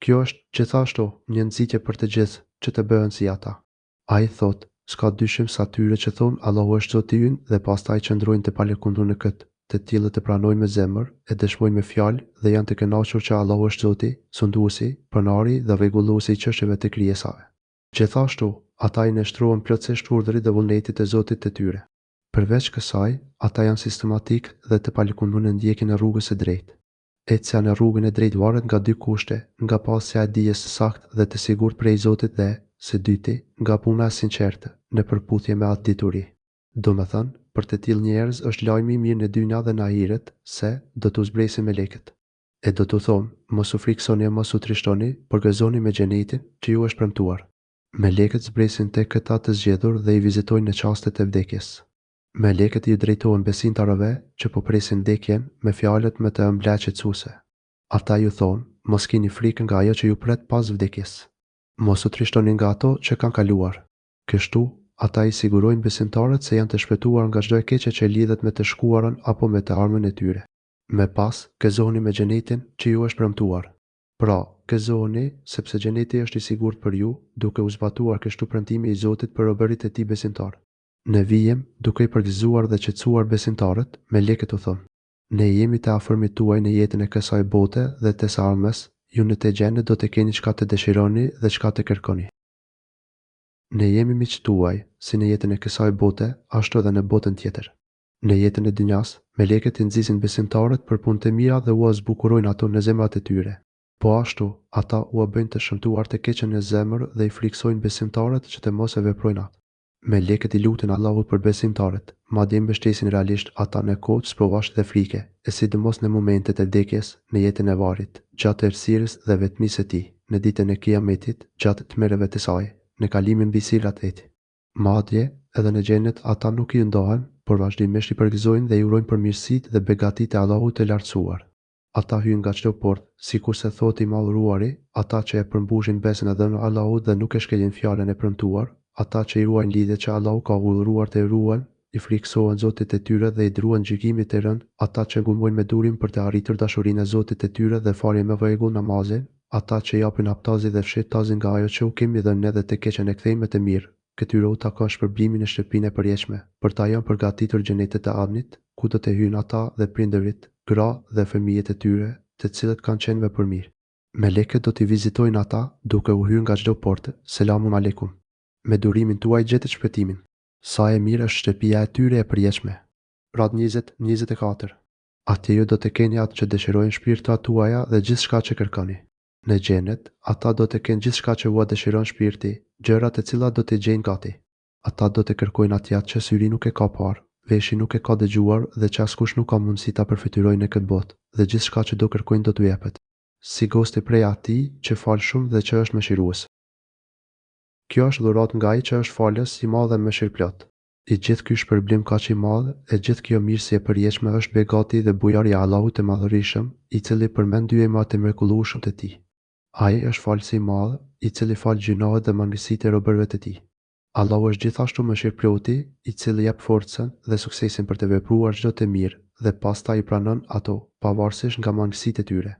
Kjo është, gjithashtu, një nxitje për të gjithë, që të bëhen si ata. Ai thotë, S'ka dyshim se atyre që thonë Allahu është Zoti ynë dhe pastaj qëndrojnë të palëkundur në këtë, të tillët e pranojnë me zemër, e dëshmojnë me fjalë dhe janë të kënaqur që Allahu është Zoti, Sunduesi, Pronari dhe Rregulluesi i çështjeve të krijesave. Gjithashtu, ata i nënshtrohen plotësisht urdhrit dhe vullnetit të Zotit të tyre. Përveç kësaj, ata janë sistematikë dhe të palëkundur në ndjekjen e rrugës së drejtë. Ecja në rrugën e drejtë varet nga dy kushte, nga pasja e dijes së saktë dhe të sigurt prej Zotit dhe, së dyti, nga puna e sinqertë, në përputhje me atë dituri. Domethënë, për të tillë njerëz është lajmi i mirë në dynja dhe në ahiret, se, do t'u zbresin melekët. E do t'u thonë, Mos u frikësoni e mos u trishtoni, por gëzoni me xhenetin, që ju është premtuar. Melekët zbresin tek këta të zgjedhur dhe i vizitojnë në çastet e vdekjes. Melekët iu drejtohen besimtarëve që po presin vdekjen me fjalët më të ëmbla qetësuese. Ata ju thonë, Mos kini frikë nga ajo që ju pret pas vdekjes. Mos u trishtoni nga ato që kanë kaluar. Kështu, ata i sigurojnë besimtarët se janë të shpëtuar nga çdo e keqe që lidhet me të shkuarën apo me të ardhmen e tyre. Më pas, gëzohuni me xhenetin që ju është premtuar. Pra, gëzohuni, sepse xheneti është i sigurt për ju, duke u zbatuar kështu premtimi i Zotit për robërit e Tij besimtarë. Në vijim, duke i përgëzuar dhe qetësuar besimtarët, melekët u thonë, Ne jemi të afërmit tuaj në jetën e kësaj bote dhe të së ardhmes, ju në të xhenet do të keni çka të dëshironi dhe çka të kërkoni. Ne jemi miqtë tuaj, si në jetën e kësaj bote, ashtu edhe në botën tjetër. Në jetën e dynjasë, melekët i nxisin besimtarët për punë të mira dhe ua zbukurojnë ato në zemrat e tyre. Po ashtu, ata ua bëjnë të shëmtuar të keqen në zemër dhe i frikësojnë besimtarët që të mos e veprojnë atë. Melekët i luten Allahut për besimtarët, madje i mbështesin realisht ata në kohë sprovash dhe frike, e sidomos në momentet e vdekjes, në jetën e varrit, gjatë errësirës dhe vetmisë së tij, në ditën e Kijametit, gjatë tmerreve të saj, në kalimin mbi Siratit. Madje, edhe në xhenet ata nuk iu ndahen, por vazhdimisht i përgëzojnë dhe i urojnë për mirësitë dhe begatitë e Allahut të Lartësuar. Ata hyjnë nga çdo portë, sikurse thotë i Madhëruari, ata që e përmbushin besën e dhënë Allahut dhe nuk e shkelin fjalën e premtuar, ata që i ruajnë lidhjet që Allahu ka urdhëruar të ruhen, i frikësohen Zotit të tyre dhe i druhen gjykimit të rëndë, ata që ngulmojnë me durim për të arritur dashurinë e Zotit të tyre dhe falin me rregull namazin, ata që japin haptazi dhe fshehtazi nga ajo që u kemi dhënë ne dhe të keqen e kthejnë me të mirë, Këtyre u takon shpërblimi në shtëpinë e përjetshme, për ta janë përgatitur xhenetet e Adnit, ku do të hyjnë ata dhe prindërit, gra dhe fëmijët e tyre, të cilët kanë qenë vepërmirë. Melekët do t'i vizitojnë ata, duke u hyrë nga çdo portë, Selamun alejkum. Me durimin tuaj gjetët shpëtimin. Sa e mirë është shtëpia e tyre e përjetshme. Rad 20, 24. Atje ju do të keni atë që dëshirojnë shpirtrat tuaja dhe gjithçka që kërkoni. Në xhenet, ata do të kenë gjithçka që ua dëshiron shpirti, gjëra të cilat do t'i gjejnë gati. Ata do të kërkojnë atje atë që syri nuk e ka parë, veshi nuk e ka dëgjuar dhe që askush nuk ka mundësi ta përfytyrojë në këtë botë, dhe gjithçka që do kërkojnë do t'u jepet. Si gosti prej Atij që fal shumë dhe që është mëshirues. Kjo është dhuratë nga Ai që është Falës i madh dhe mëshirëplotë. I gjithë ky shpërblim kaq i madh, e gjithë kjo mirësi e përjetshme është begati dhe bujari e Allahut të Madhërishëm, i cili përmend dy emrat e mrekullueshëm të Tij. Ai është Falësi i Madh, i cili fal gjynahet dhe mangësitë e robërve të Tij. Allahu është gjithashtu Mëshirëploti, i cili jep forcën dhe suksesin për të vepruar çdo të mirë dhe pastaj i pranon ato, pavarësisht nga mangësitë e tyre.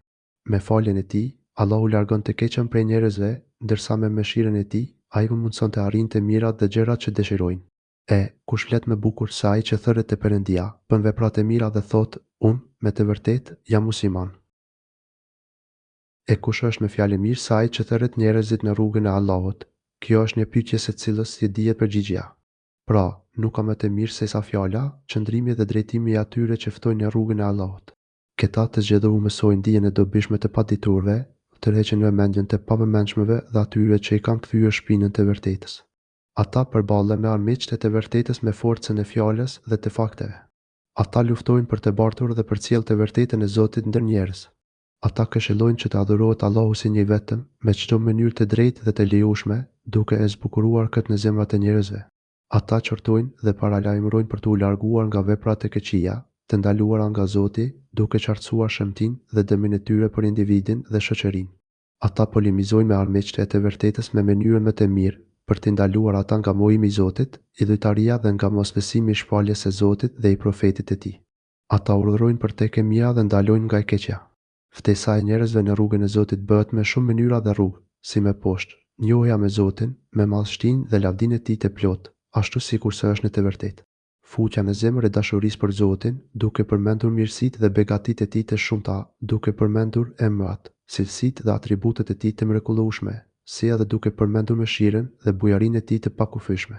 Me faljen e Tij, Allahu largon të keqen prej njerëzve, ndërsa me mëshirën e Tij, Ai u mundëson të arrijnë të mirat dhe gjërat që dëshirojnë. E, kush flet më bukur se ai që thërret te Perëndia, bën vepra të mira dhe thotë, Unë, me të vërtetë, jam musliman. E kush është më fjalëmirë se ai që thërret njerëzit në rrugën e Allahut? Kjo është një pyetje së cilës i dihet përgjigjja. Pra, Nuk ka më të mirë sesa fjala, qëndrimi dhe drejtimi i atyre që ftojnë në rrugën e Allahut. Këta të zgjedhur u mësojnë dijen e dobishme të paditurve, u tërheqin vëmendjen të pavëmendshmëve dhe atyre që i kanë kthyer shpinën të vërtetës. Ata përballen me armiqtë e të vërtetës me forcën e fjalës dhe të fakteve. Ata luftojnë për të bartur dhe përcjellë të vërtetën e Zotit ndër njerëz. Ata këshillojnë që të adhurohet Allahu si një i vetëm, me çdo mënyrë të drejtë dhe të lejueshme, duke e zbukuruar këtë në zemrat e njerëzve. Ata qortojnë dhe paralajmërojnë për t'u larguar nga veprat e këqija, të ndaluara nga Zoti, duke qartësuar shëmtinë dhe dëmin e tyre për individin dhe shoqërinë. Ata polemizojnë me armiqtë e të vërtetës me mënyrën më të mirë, për t'i ndaluar ata nga mohimi i Zotit, idhujtaria dhe nga mosbesimi i shpalljes së Zotit dhe i Profetit të Tij. Ata urdhërojnë për tek e mira dhe ndalojnë nga e keqja. Ftesa e njerëzve në rrugën e Zotit bëhet me shumë mënyra dhe rrugë, si më poshtë, Njohja me Zotin, me madhështinë dhe lavdinë e Tij të plotë, ashtu sikurse është në të vërtetë. Futja në zemër e dashurisë për Zotin, duke përmendur mirësitë dhe begatitë e Tij të shumta, duke përmendur emrat, cilësitë dhe atributet e Tij të mrekullueshme, si edhe duke përmendur mëshirën dhe bujarinë e Tij të pakufishme.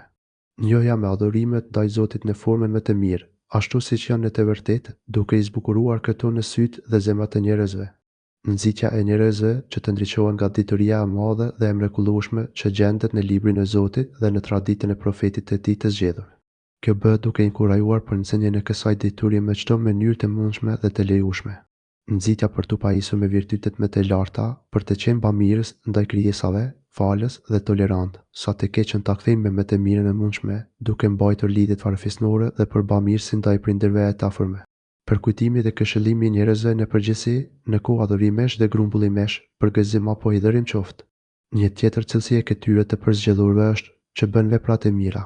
Njohja me adhurimet ndaj Zotit në formën më të mirë, ashtu siç janë në të vërtetë, duke i zbukuruar këto në sytë dhe zemrat e njerëzve. Nxitja e njerëzve që të ndriçohen nga dituria e madhe dhe e mrekullueshme që gjendet në Librin e Zotit dhe në traditën e Profetit të Tij të zgjedhur. Kjo bëhet duke inkurajuar për nxënien e kësaj diturie me çdo mënyrë të mundshme dhe të lejueshme. Nxitja për t'u pajisur me virtytet më të larta, për të qenë bamirës ndaj krijesave, falës dhe tolerant, sa të keqen ta kthejnë me më të mirën e mundshme, duke mbajtur lidhjet farefisnore dhe për bamirësi ndaj prindërve e të afërmve. Përkujtimi dhe këshillimi i njerëzve në përgjithësi, në kohë adhurimesh dhe grumbullimesh, për gëzim apo hidhërim qoftë. Një tjetër cilësi e këtyre të përzgjedhurve është që bëjnë vepra të mira.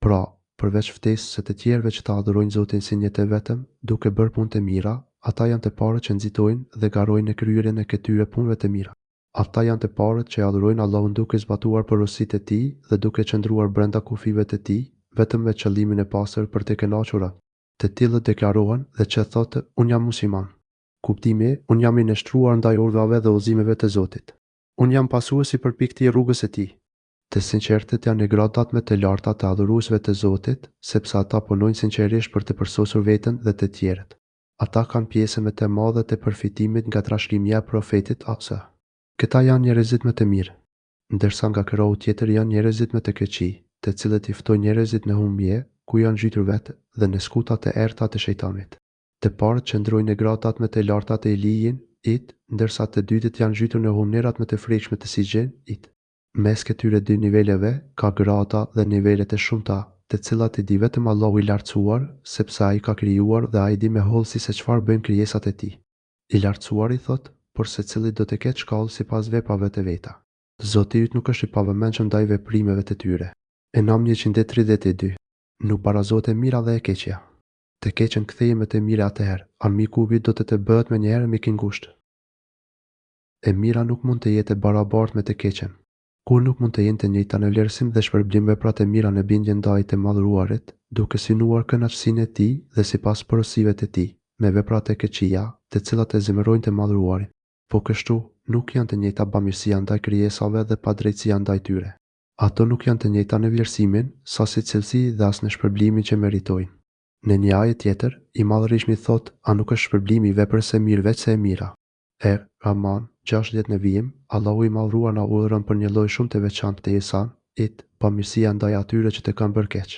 Pra, përveç ftesës së të tjerëve që ta adhurojnë Zotin si një të vetëm, duke bërë punë të mira, ata janë të parët që nxitojnë dhe garojnë në kryerjen e këtyre punëve të mira. Ata janë të parët që e adhurojnë Allahun duke zbatuar porositë e Tij dhe duke qëndruar brenda kufijve të Tij, vetëm me qëllimin e pastër për të kënaqur Atë. Të tillët deklarohen dhe që thotë, Unë jam musliman. Kuptimi, Unë jam i nënshtruar ndaj urdhrave dhe udhëzimeve të Zotit. Unë jam pasues i përpiktë i rrugës së Tij. Të sinqertët janë në gradat më të larta të adhuruesve të Zotit, sepse ata punojnë sinqerisht për të përsosur veten dhe të tjerët. Ata kanë pjesën më të madhe të përfitimit nga trashëgimia e Profetit AS. Këta janë njerëzit më të mirë. Ndërsa nga krahu tjetër janë njerëzit më të këqij, të cilët i ftojnë njerëzit në humbje, ku janë zhytur vetë, dhe në skuta të errëta të shejtanit. Të parët qëndrojnë në gradat më të larta të Ilijin, it, ndërsa të dytët janë zhytur në humnerat më të frikshme të Sixhin, it. Mes këtyre dy niveleve ka grada dhe nivele të shumta, të cilat i di vetëm Allahu i Lartësuar, sepse Ai ka krijuar dhe Ai di me hollësi se çfarë bëjnë krijesat e Tij. I Lartësuari thotë, Por secili do të ketë shkallë sipas veprave të veta. Zoti yt nuk është i pavëmendshëm ndaj veprimeve të tyre. En'am 132. Nuk barazohet e mira dhe e keqja. Të keqen ktheje me të mirë e atëherë, armiku yt do të të bëhet menjëherë mik i ngushtë. E mira nuk mund të jetë e barabartë me të keqen. Kurrë nuk mund të jenë të njëjta në vlerësim dhe shpërblim veprat e mira në bindje ndaj të Madhëruarit, duke synuar kënaqësinë e Tij dhe sipas porosive të Tij, me veprat e këqija, të cilat e zemërojnë të Madhëruarin. Po kështu, nuk janë të njëjta bamirësia ndaj krijesave dhe padrejtësia ndaj tyre. Ato nuk janë të njëjta në vlerësimin, sasi cilësi dhe as në shpërblimin që meritojnë. Në një ajet tjetër, i Madhërishmi thotë, A nuk është shpërblimi i veprës së mirë veçse e mira? Er, Rahman, 60 në vijim, Allahu i Madhëruar na urdhëron për një lloj shumë të veçantë të ihsan, it, bamirësia ndaj atyre që të kanë bërë keq.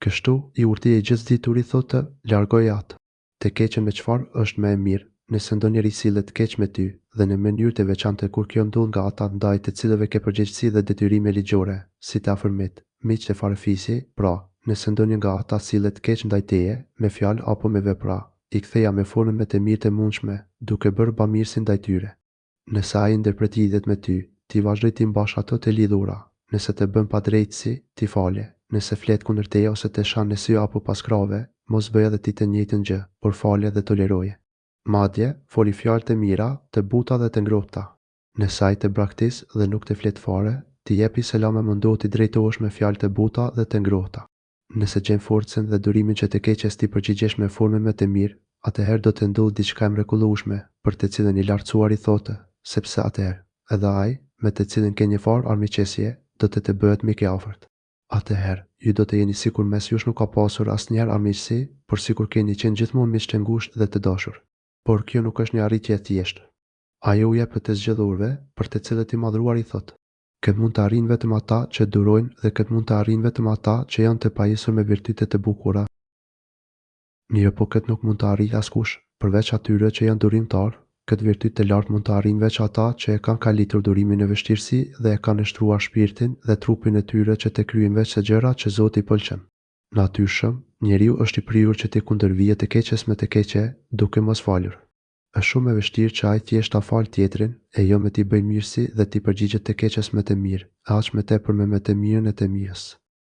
Kështu, i urti e i gjithëdituri thotë, largoje atë. Të keqen me çfarë është më e mirë, nëse ndonjëri sillet keq me ty, dhe në mënyrë të veçantë kur kjo ndodh nga ata ndaj të cilëve ke përgjegjësi dhe detyrime ligjore, si të afërmit, miqtë e farefisi, pra, nëse ndonjë nga ata sillet keq ndaj teje, me fjalë apo me vepra, i ktheja me formën më të mirë të mundshme, duke bërë bamirësi ndaj tyre. Nëse ai ndërpret lidhjet me ty, ti vazhdo t'i mbash ato të lidhura. Nëse të bën padrejtësi, ti fale. Nëse flet kundër teje ose të shan në sy apo pas krahëve, mos bëj edhe ti të njëjtën gjë, por fale dhe toleroje. Madje, foli fjalë të mira, të buta dhe të ngrohta. Nëse ai të braktis dhe nuk të flet fare, ti jepi selam e mundohu t'i drejtohesh me fjalë të buta dhe të ngrohta. Nëse gjen forcën dhe durimin që të keqes t'i përgjigjesh me formën më të mirë, atëherë do të ndodhë diçka e mrekullueshme, për të cilën i Lartësuari thotë, sepse atëherë, edhe ai, me të cilin ke njëfarë armiqësie, do të të bëhet mik i afërt. Atëherë, ju do të jeni sikur mes jush nuk ka pasur asnjëherë armiqësi, por sikur keni qenë gjithmonë miq të ngushtë dhe të dashur. Por kjo nuk është një arritje e thjeshtë. Ajo u jepet të zgjedhurve, për të cilët i Madhëruari thotë. Këtë mund ta arrijnë vetëm ata që durojnë dhe këtë mund ta arrijnë vetëm ata që janë të pajisur me virtyte të bukura. Mirëpo këtë nuk mund ta arrijë askush, përveç atyre që janë durimtarë, këtë virtyt të lartë mund ta arrijnë veç ata që e kanë kalitur durimin në vështirësi dhe e kanë nënshtruar shpirtin dhe trupin e tyre që të kryejnë veçse gjëra që Zoti i pëlqen. Natyrshëm, njeriu është i prirur që t'i kundërvihet të keqes me të keqe, duke mos falur. Është shumë e vështirë që ai thjesht ta falë tjetrin, e jo më t'i bëjë mirësi dhe t'i përgjigjet të keqes me të mirë, e aq më tepër me më të mirën e të mirës.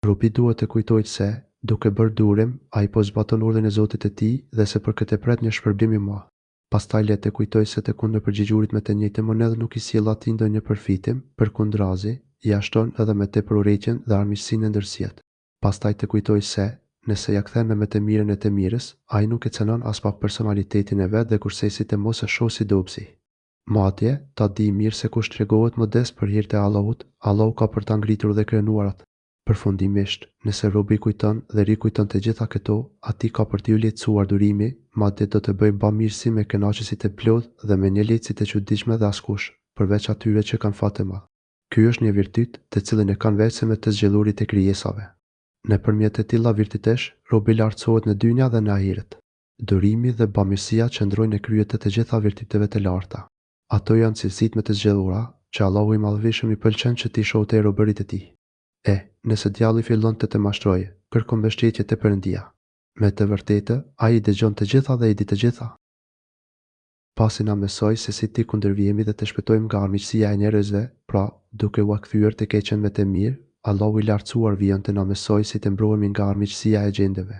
Robi duhet të kujtojë se, duke bërë durim, ai po zbaton urdhrin e Zotit të tij dhe se për këtë e pret një shpërblim i madh. Pastaj le të kujtojë se të kundërpërgjigjurit me të njëjtën monedhë nuk i sjell atij ndonjë përfitim, përkundrazi, ia shton edhe më tepër urrejtjen dhe armiqësinë e ndërsjelltë. Pastaj të kujtojë se, nëse ia kthen me më të mirën e të mirës, ai nuk e cenon aspak personalitetin e vet dhe kurrsesi të mos e shohë si dobësi. Madje, ta dijë mirë se kush tregohet modest për hir të Allahut, Allahu ka për ta ngritur dhe krenuar atë. Përfundimisht, nëse robi kujton dhe rikujton të gjitha këto, atij ka për t'iu lehtësuar durimi, madje do të bëjë bamirësi me kënaqësi të plotë dhe me një lehtësi të çuditshme dhe askush, përveç atyre që kanë fat të madh. Ky është një virtyt, të cilin e kanë veçse më të zgjedhurit e krijesave. Nëpërmjet të tilla virtytesh, robi lartësohet në dynja dhe në ahiret. Durimi dhe bamirësia qëndrojnë në krye të të gjitha virtyteve të larta. Ato janë cilësitë më të zgjedhura, që Allahu i Madhërishëm i pëlqen që t'i shohë te robërit e Tij. E, nëse djalli fillon të të mashtrojë, kërko mbështetje te Perëndia. Me të vërtetë, Ai i dëgjon të gjitha dhe i di të gjitha. Pasi na mësoi se si t'i kundërvihemi dhe të shpëtojmë nga armiqësia e njerëzve, pra, duke ua kthyer të keqen me të mirë, Allahu i Lartësuar vijon të na mësojë si të mbrohemi nga armiqësia e xhindeve.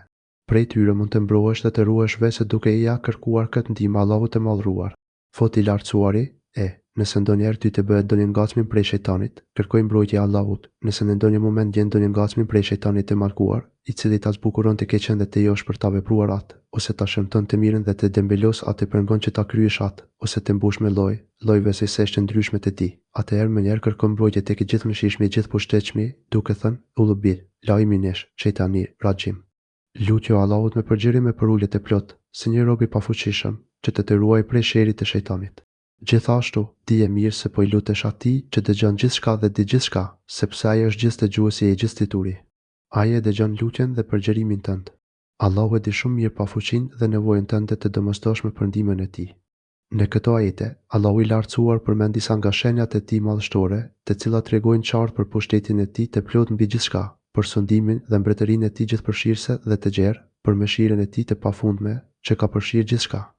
Prej tyre mund të mbrohesh dhe të ruhesh veçse duke ia kërkuar këtë ndihmë Allahut të Madhëruar. Thotë i Lartësuari, E, nëse ndonjëherë ty të bëhet ndonjë ngacmim prej shejtanit, kërkoji mbrojtje Allahut, nëse në ndonjë moment ndjen ndonjë ngacmim prej shejtanit të mallkuar, i cili ta zbukuron të keqen dhe të josh për ta vepruar atë, ose ta shëmton të mirën dhe të dembelos a të pengon që ta kryesh atë, ose të mbush me lloj, lloj vesvesesh të ndryshme të tij, atëherë menjëherë kërko mbrojtje tek i Gjithëmëshirshmi i Gjithëpushtetshmi, duke thënë, Eudhu bil, lahi minesh, shejtanir, raxhim. Lutju Allahut me përgjërim e përulje të plotë, si një rob i pafuqishëm, që të të ruajë prej sherrit të shejtanit. Gjithashtu, dije mirë se po i lutesh Atij që dëgjon gjithçka dhe di gjithçka, sepse Ai është Gjithëdëgjuesi e i Gjithëdituri. Ai e dëgjon lutjen dhe përgjërimin tënd. Allahu e di shumë mirë pafuqinë dhe nevojën tënde të domosdoshme për ndihmën e Tij. Në këto ajete, Allahu i Lartësuar përmend disa nga shenjat e Tij madhështore, të cilat tregojnë qartë për pushtetin e Tij të plotë mbi gjithçka, për sundimin dhe mbretërinë e Tij gjithëpërfshirëse dhe të gjerë, për mëshirën e Tij të pafundme, që ka përfshirë gjithçka.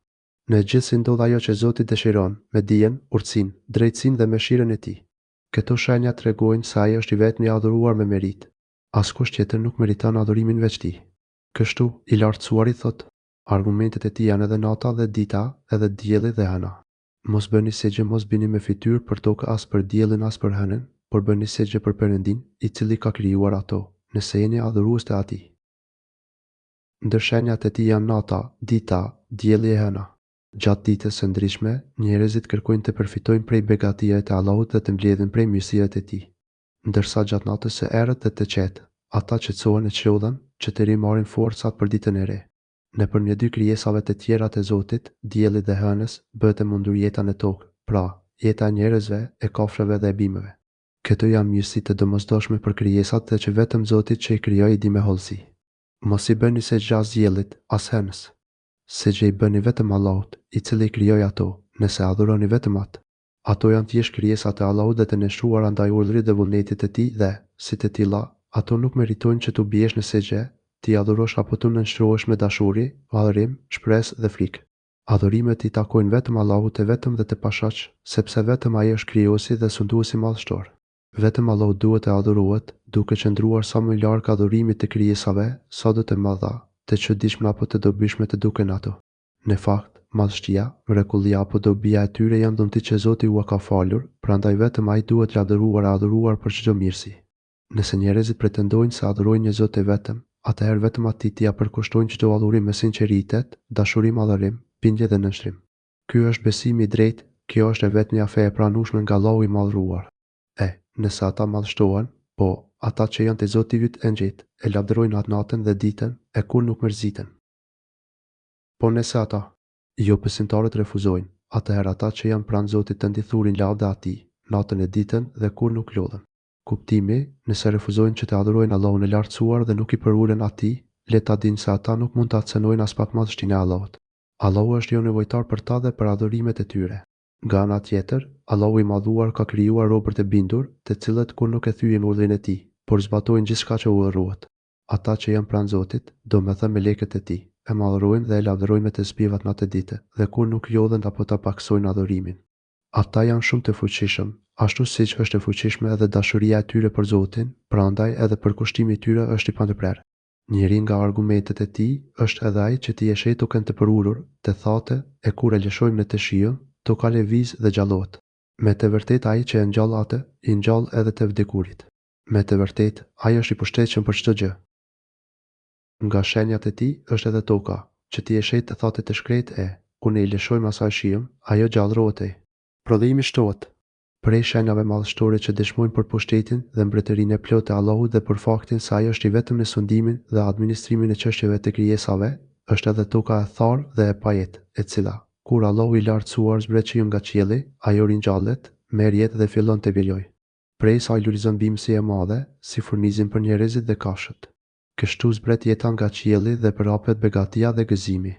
Në gjithësi ndodh ajo që Zoti dëshiron, me dijen, urtësinë, drejtësinë dhe mëshirën e Tij. Këto shenja tregojnë se Ai është i vetmi i adhuruar me meritë. Askush tjetër nuk meriton adhurimin veç Tij. Kështu, i Lartësuari thotë. Argumentet e tij janë edhe nata dhe dita, edhe dielli dhe hëna. Mos bëni sexhde mos bini me fytyrë për tokë as për diellin as për hënën, por bëni sexhde për Perëndinë, i cili ka krijuar ato, nëse jeni adhurues të Atij. Ndër shenjat e tij janë nata, dita, dielli e hëna. Gjatë ditës së ndritshme, njerëzit kërkojnë të përfitojnë prej begative të Allahut dhe të mbledhin prej mirësive të Tij. Ndërsa gjatë natës së errët dhe të qetë, ata qetësohen e çlodhen, që të rimarrin forcat për ditën e re. Nëpërmjet dy krijesave të tjera të Zotit, Diellit dhe Hënës, bëhet e mundur jeta në Tokë, pra, jeta e njerëzve, e kafshëve dhe e bimëve. Këto janë mirësi të domosdoshme për krijesat dhe që vetëm Zoti që i krijoi i di me hollësi. Mos i bëni sexhde as Diellit, as Hënës. Sexhde i bëni vetëm Allahut, i cili i krijoi ato, nëse adhuroni vetëm Atë. Ato janë thjesht krijesa të Allahut dhe të nënshtruara ndaj urdhrit dhe vullnetit të Tij dhe, si të tilla, ato nuk meritojnë që t'u biesh në sexhde, t'i adhurosh apo t'u nënshtrohesh me dashuri, madhërim, shpresë dhe frikë. Adhurimet i takojnë vetëm Allahut të vetëm dhe të pashoq, sepse vetëm Ai është Krijuesi dhe Sunduesi Madhështor. Vetëm Allahu duhet të adhurohet, duke qëndruar sa më larg adhurimit të krijesave, sado të mëdha, të çuditshme apo të dobishme të duken ato. Në fakt, madhështia, mrekullia apo dobia e tyre janë dhunti që Zoti ua ka falur, prandaj vetëm Ai duhet lavdëruar e adhuruar për çdo mirësi. Nëse njerëzit pretendojnë se adhurojnë një Zot të vetëm, atëherë vetëm Atij t'ia përkushtojnë çdo adhurim me sinqeritet, dashuri madhërim, bindje dhe nënshtrim. Ky është besimi i drejtë, kjo është e vetmja fe e pranueshme nga Allahu i Madhëruar. E, nëse ata madhështohen, po, Ata që janë te Zoti yt engjëjt, e lavdërojnë Atë natën dhe ditën, e kurrë nuk mërziten. Po nëse ata, jobesimtarët refuzojnë, atëherë ata që janë pranë Zotit tënd i thurin lavde Atij, natën e ditën dhe kurrë nuk lodhen. Kuptimi, Nëse refuzojnë që të adhurojnë Allahun e Lartësuar dhe nuk i përulen Atij, le ta dinë se ata nuk mund ta cenojnë aspak madhështinë e Allahut. Allahu është jonevojtar për ta dhe për adhurimet e tyre. Nga ana tjetër, Allahu i Madhëruar ka krijuar robërt e bindur, të cilët kurrë nuk e thyejnë urdhrin e Tij, por zbatojnë gjithçka që urdhërohet. Ata që janë pranë Zotit, domethënë melekët e Tij, e madhërojnë dhe e lavdërojnë me tesbihat natë e ditë, dhe kurrë nuk lodhen apo ta pakësojnë adhurimin. Ata janë shumë të fuqishëm, ashtu siç është e fuqishme edhe dashuria e tyre për Zotin, prandaj edhe përkushtimi i tyre është i pandërprerë. Njëri nga argumentet e tij është edhe ai që ti e sheh tokën të përulur, të thatë, e kur e lëshojmë në të shiun, toka lëviz dhe gjallohet. Me të vërtetë ai që e ngjall atë, i ngjall edhe të vdekurit. Me të vërtetë, ai është i pushtetshëm për çdo gjë. Nga shenjat e tij është edhe toka, që ti e sheh të thatë e të shkretë e, kur ne i lëshojmë asaj shiun, ajo gjallërohet e. Prodhimi shtohet. Prej shenjave madhështore që dëshmojnë për pushtetin dhe mbretërinë e plotë të Allahut dhe për faktin se Ai është i vetëm në sundimin dhe administrimin e çështjeve të krijesave, është edhe toka e tharë dhe e pajetë, e cila, kur Allahu i Lartësuar zbret shiun nga qielli, ajo ringjallet, merr jetë dhe fillon të vjelojë. Prej saj lulëzon bimësi e madhe, si furnizim për njerëzit dhe kafshët. Kështu zbret jeta nga qielli dhe përhapet begatia dhe gëzimi.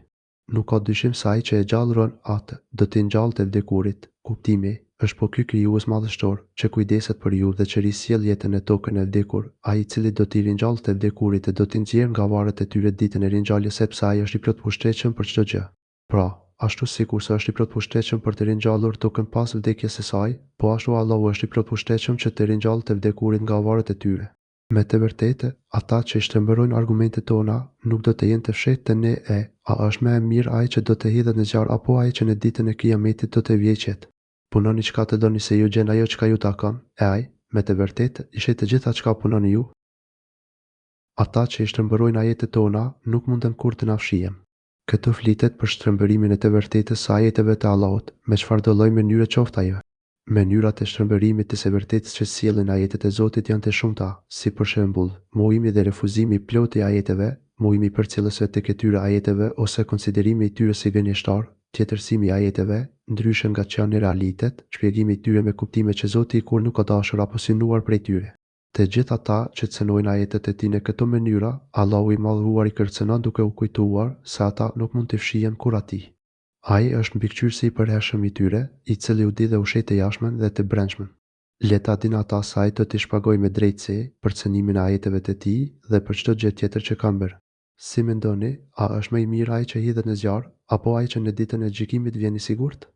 Nuk ka dyshim se Ai që e gjallëron atë, do t'i ngjallë të vdekurit. Kuptimi, është po ky Krijues Madhështor, që kujdeset për ju dhe që risjell jetën në tokën e vdekur, Ai i cili do t'i ringjallë të vdekurit e do t'i nxjerrë nga varret e tyre ditën e ringjalljes sepse Ai është i plotpushtetshëm për çdo gjë. Pra, ashtu sikurse është i plotpushtetshëm për të ringjallur tokën pas vdekjes së saj, po ashtu Allahu është i plotpushtetshëm që të ringjallë të vdekurit nga varret e tyre. Me të vërtetë, ata që i shtrembërojnë argumentet tona, nuk do të jenë të fshehtë te ne e, a është më e mirë ai që do të hidhet në zjarr apo ai që në ditën e Kijametit do të vijë i qetë? Punoni çka të doni se ju gjen ajo çka ju takon, e ai, me të vërtetë, i sheh të gjitha çka punoni ju. Ata që i shtrembërojnë ajetet tona, nuk munden kurrë të na fshihen. Këtu flitet për shtrembërimin e të vërtetës së ajeteve të Allahut, me çfarëdo lloj mënyre qoftë ajo. Mënyrat e shtrembërimit të së vërtetës që sjellin ajetet e Zotit janë të shumta, si për shembull, mohimi dhe refuzimi i plotë i ajeteve, mohimi i përcjellësve të këtyre ajeteve ose konsiderimi i tyre si gënjeshtarë, tjetërsimi i ajeteve, ndryshe nga ç'janë në realitet, shpjegimi i tyre me kuptime që Zoti kurrë nuk ka dashur apo synuar prej tyre. Të gjithë ata që cenojnë ajetet e Tij në këto mënyra, Allahu i Madhëruar i kërcënon duke u kujtuar se ata nuk mund t'i fshihen kurrë Atij. Ai është mbikëqyrësi i përhershëm i tyre, i cili u di dhe u sheh të jashtmen dhe të brendshmen. Le ta dinë ata se Ai do t'i shpagojë me drejtësi për cenimin e ajeteve të Tij dhe për çdo gjë tjetër që kanë bërë. Si mendoni, a është më i mirë ai që hidhet në zjarr, apo ai që në Ditën e Gjykimit vjen i sigurt?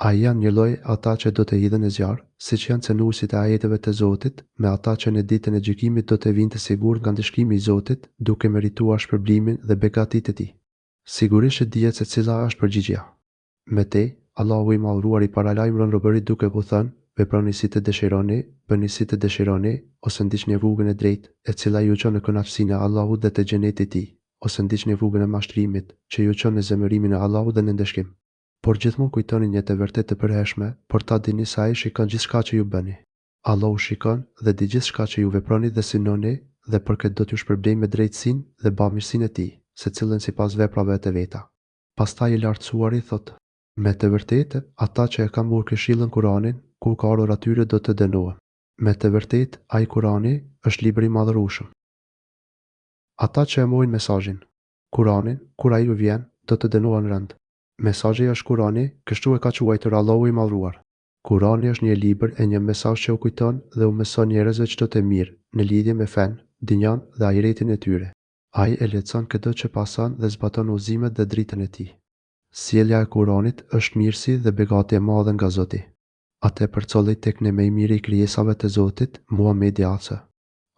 A janë njëlloj ata që do të hidhen në zjarr, siç janë cenuesit e ajeteve të Zotit, me ata që në Ditën e Gjykimit do të vijnë të sigurt nga ndëshkimi i Zotit, duke merituar shpërblimin dhe begatitë e Tij? Sigurisht që dihet se cila është përgjigjja. Më tej, Allahu i Madhëruar i paralajmëron robërit duke u thënë, Veproni si të dëshironi, bëni si të dëshironi, ose ndiqni rrugën e drejtë, e cila ju çon në kënaqësinë e Allahut dhe te xheneti i Tij, ose ndiqni rrugën e mashtrimit, që ju çon në zemërimin e Allahut dhe në ndëshkim. Por gjithmonë kujtoni një të vërtetë të përhershme, por ta dini se Ai shikon gjithçka që ju bëni. Allahu shikon dhe di gjithçka që ju veproni dhe synoni dhe për këtë do t'ju shpërblejë me drejtësinë dhe bamirësinë e Tij, secilën sipas veprave të veta. Pastaj i Lartësuari thotë. Me të vërtetë, ata që e kanë mohur këshillën Kuranin, kur ka ardhur atyre do të dënohen. Me të vërtetë, ai Kurani, është libër i madhërueshëm. Ata që e mohojnë mesazhin, Kuranin, kur ai u vjen, do të dënohen rëndë. Mesazhi është Kurani, kështu e ka quajtur Allahu i Madhëruar. Kurani është një libër e një mesazh që u kujton dhe u mëson njerëzve çdo të mirë, në lidhje me fenë, dynjanë dhe ahiretin e tyre. Ai e lehtëson këdo që pason dhe zbaton udhëzimet dhe dritën e tij. Sjellja e Kuranit është mirësi dhe begati e madhe nga Zoti. Atë e përcolli tek ne më i miri i krijesave të Zotit, Muhamedi A.S.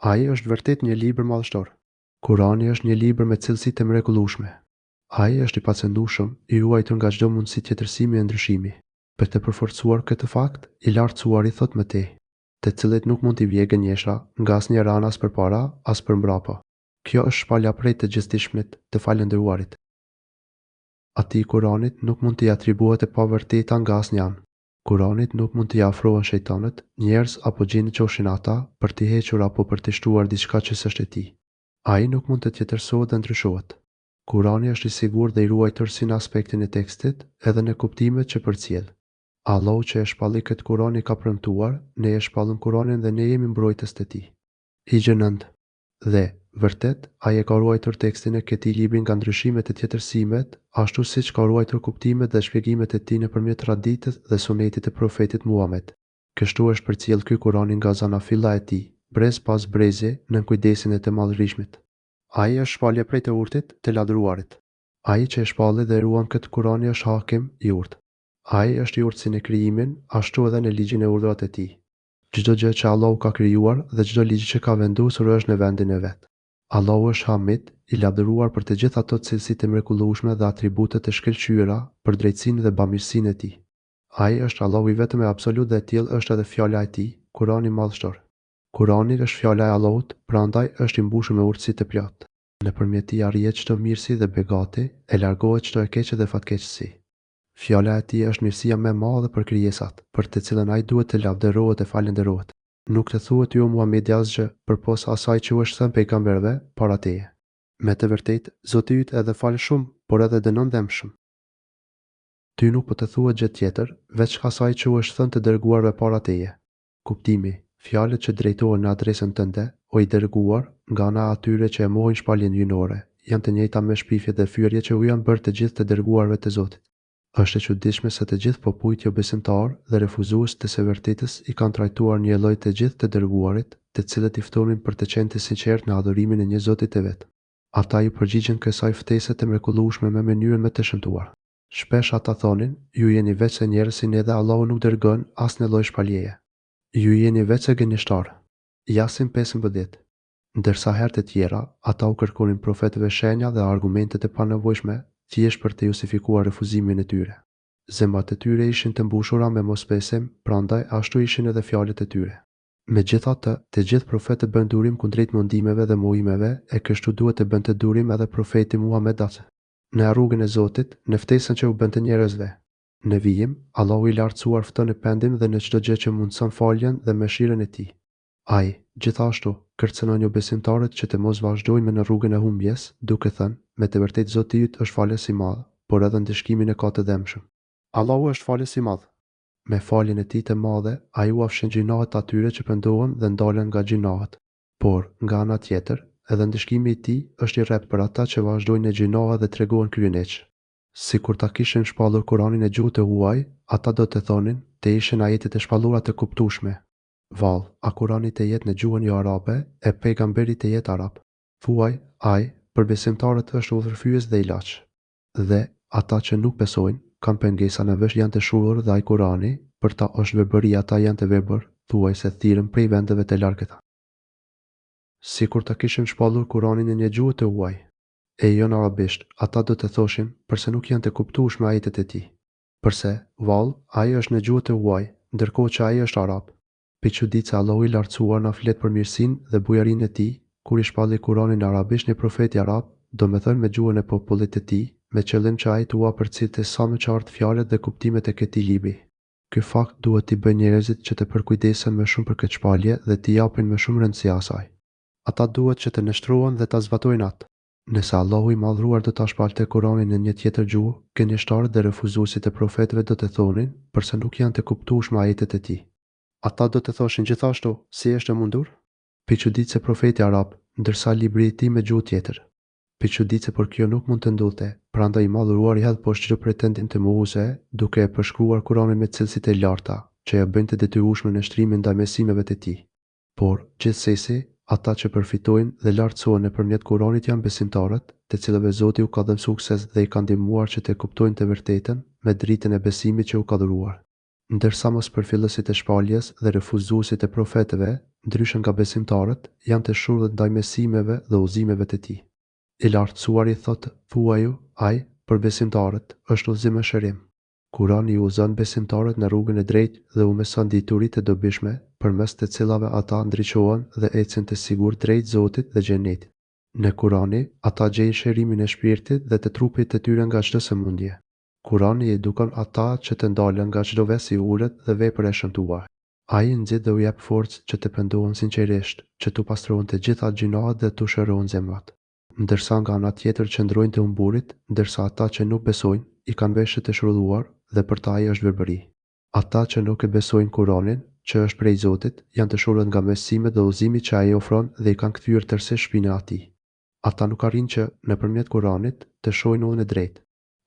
Ai është vërtet një libër madhështor. Kurani është një libër me cilësi të mrekullueshme. Ai është i pacenueshëm, i ruajtur nga çdo mundësi tjetërsimi e ndryshimi. Për të përforcuar këtë fakt, i Lartësuari thotë më tej, Të cilit nuk mund t'i vijë gënjeshtra, nga asnjëra anë as përpara, as përmbrapa. Kjo është shpallja prej të Gjithëdijshmit, të Falënderuarit. Atij Kuranit nuk mund t'i atribuohet e pavërteta nga asnjë anë. Kuranit nuk mund t'i afrohen shejtanët, njerëz apo xhinë qofshin ata, për t'i hequr apo për t'i shtuar diçka që s'është e tij. Ai nuk mund të tjetërsohet dhe ndryshohet. Kurani është i sigurt dhe i ruajtur si në aspektin e tekstit, edhe në kuptimet që përcjell. Allahu që e shpalli këtë Kurani ka premtuar, Ne e shpallëm Kuranin dhe Ne jemi mbrojtës të tij. Hixhr nëntë. Dhe, vërtet, Ai e ka ruajtur tekstin e këtij libri nga ndryshimet e tjetërsimet, ashtu siç ka ruajtur kuptimet dhe shpjegimet e tij nëpërmjet traditës dhe sunetit të Profetit Muhamed. Kështu është përcjellë ky Kurani nga zanafilla e tij, brez pas brezi, nën kujdesin e të Madhërishmit. Ai është shpallje prej të Urtit, të Lavdëruarit. Ai që e shpalli dhe e ruan këtë Kurani është Hakim, i Urtë. Ai është i urtë si në krijimin, ashtu edhe në ligjin e urdhrat e tij. Çdo gjë që Allahu ka krijuar dhe çdo ligj që ka vendosur është në vendin e vet. Allahu është Hamid, i lavdëruar për të gjithë ato cilësi të mrekullueshme dhe atribute të shkëlqyera për drejtësinë dhe bamirësinë e Tij. Ai është Allahu i vetëm e absolut dhe e tillë është edhe fjala e Tij, Kurani Madhështor. Kurani është fjala e Allahut, prandaj është i mbushur me urtësi të plotë. Nëpërmjet tij arrihet çdo mirësi dhe begati, e largohet çdo e keqe dhe fatkeqësi. Fjala e Tij është mirësia më e madhe për krijesat, për të cilën Ai duhet të lavdërohet e falënderohet. Nuk të thuhet ty o Muhamedi asgjë, përpos asaj që u është thënë pejgamberëve para teje. Me të vërtetë, Zoti yt edhe fal shumë, por edhe dënon dhembshëm. Ty nuk po të thuhet gjë tjetër, veç asaj që u është thënë të dërguarve para teje. Kuptimi, Fjalët që drejtohen në adresën tënde, o i Dërguar, nga ana e atyre që e mohojnë shpalljen hyjnore, janë të njëjta me shpifjet dhe fyerjet që u janë bërë të gjithë të dërguarve të Zotit. Është e çuditshme se të gjithë popujt jobesimtarë dhe refuzues të së vërtetës i kanë trajtuar njëlloj të gjithë të dërguarit, të cilët i ftonin për të qenë të sinqertë në adhurimin e një Zoti të vetëm. Ata iu përgjigjën kësaj ftese të mrekullueshme me mënyrën më të shëmtuar. Shpesh ata thonin, Ju jeni veçse njerëz si ne dhe Allahu nuk dërgon asnjë lloj shpalljeje. Ju jeni veçse gënjeshtarë. Jasin 15. Ndërsa herë të tjera, ata u kërkonin profetëve shenja dhe argumente të panevojshme, thjesht për të justifikuar refuzimin e tyre. Zemrat e tyre ishin të mbushura me mosbesim, prandaj ashtu ishin edhe fjalët e tyre. Megjithatë, të gjithë profetët bënë durim kundrejt mundimeve dhe mohimeve, e kështu duhet të bënte durim edhe profeti Muhamed as. Në rrugën e Zotit, në ftesën që u bënte njerëzve. Në vijim, Allahu i Lartësuar fton në pendim dhe në çdo gjë që mundëson faljen dhe mëshirën e Tij. Ai, gjithashtu, kërcënon jobesimtarët që të mos vazhdojnë më në rrugën e humbjes, duke thënë, Me të vërtetë Zoti yt është Falës i Madh, por edhe ndëshkimin e ka të dhembshëm. Allahu është Falës i Madh. Me faljen e Tij të madhe, Ai ua fshin gjynahet atyre që pendohen dhe ndalen nga gjynahet. Por, nga ana tjetër, edhe ndëshkimi i Tij është i rreptë për ata që vazhdojnë në gjynahe dhe tregohen kryeneçë. Sikur ta kishim shpallur Kuranin në gjuhë të huaj, ata do të thonin, Të ishin ajetet e shpallura të kuptueshme. Vallë, a Kurani të jetë në gjuhën joarabe, e Pejgamberi të jetë arab? Thuaj, Ai, për besimtarët është udhërrëfyes dhe ilaç. Dhe, ata që nuk besojnë, kanë pengesa në vesh janë të shurdhër dhe ai Kurani, për ta është verbëri ata janë të verbër, thuajse thirren prej vendeve të largëta. Sikur ta kishim shpallur Kuranin në një gjuhë të huaj, e jo në arabisht, ata do të thoshin, përse nuk janë të kuptueshme ajetet e tij? Përse, vallë, ai është në gjuhë të huaj, ndërkohë që ai është arab? Pikëçuditë se Allahu i Lartësuar na flet për mirësinë dhe bujarinë e Tij, kur i shpalli Kuranin në arabisht një profeti arab, domethënë me gjuhën e popullit të tij, me qëllim që ai t'ua përcillte sa më qartë fjalët dhe kuptimet e këtij libri. Ky fakt duhet t'i bëjë njerëzit që të përkujdesen më shumë për këtë shpallje dhe t'i japin më shumë rëndësi asaj. Ata duhet që të nënshtrohen dhe ta zbatojnë atë. Nëse Allahu i Madhëruar do ta shpallte Kuranin në një tjetër gjuhë, gënjeshtarët dhe refuzuesit e profetëve do të thonin, Përse nuk janë të kuptueshme ajetet e tij? Ata do të thoshin gjithashtu, Si është e mundur? Pikëçuditë se profeti arab, ndërsa libri i tij me gjuhë tjetër. Pikëçuditë por kjo nuk mund të ndodhte, prandaj i Madhëruari hedh poshtë çdo pretendim të mohuesve, duke e përshkruar Kuranin me cilësi të larta, që e bëjnë të detyrueshme nënshtrimin ndaj mësimeve të tij. Por, gjithsesi, ata që përfitojnë dhe lartësohen nëpërmjet Kuranit janë besimtarët, të cilëve Zoti u ka dhënë sukses dhe i ka ndihmuar që të kuptojnë të vërtetën, me dritën e besimit që u ka dhuruar. Ndërsa mospërfillësit e shpalljes dhe refuzuesit e profetëve, ndryshe nga besimtarët, janë të shurdhët ndaj mësimeve dhe udhëzimeve të tij. I Lartësuari thotë, Thuaju, Ai, për besimtarët, është udhëzim e shërim. Kurani i udhëzon besimtarët në rrugën e drejtë dhe u mëson dituri të dobishme, përmes të cilave ata ndriçohen dhe ecin të sigurt drejt Zotit dhe Xhenetit. Në Kurani, ata gjejnë shërimin e shpirtit dhe të trupit të tyre nga çdo sëmundje. Kurani i edukon ata që të ndalen nga çdo ves i ulët dhe vepër e shëmtuar. Ai i nxit dhe u jep forcë që të pendohen sinqerisht, që t'u pastrohen të gjitha gjynahet dhe t'u shërohen zemrat. Ndërsa nga ana tjetër qëndrojnë të humburit, ndërsa ata që nuk besojnë, i kanë veshët e shrulluar dhe për ta ai është verbëri. Ata që nuk e besojnë Kuranin, që është prej Zotit, janë të shurdhët nga mësimet dhe udhëzimi që ai ofron dhe i kanë kthyer tërësisht shpinën atij. Ata nuk arrijnë që, nëpërmjet Kuranit, të shohin udhën e drejtë.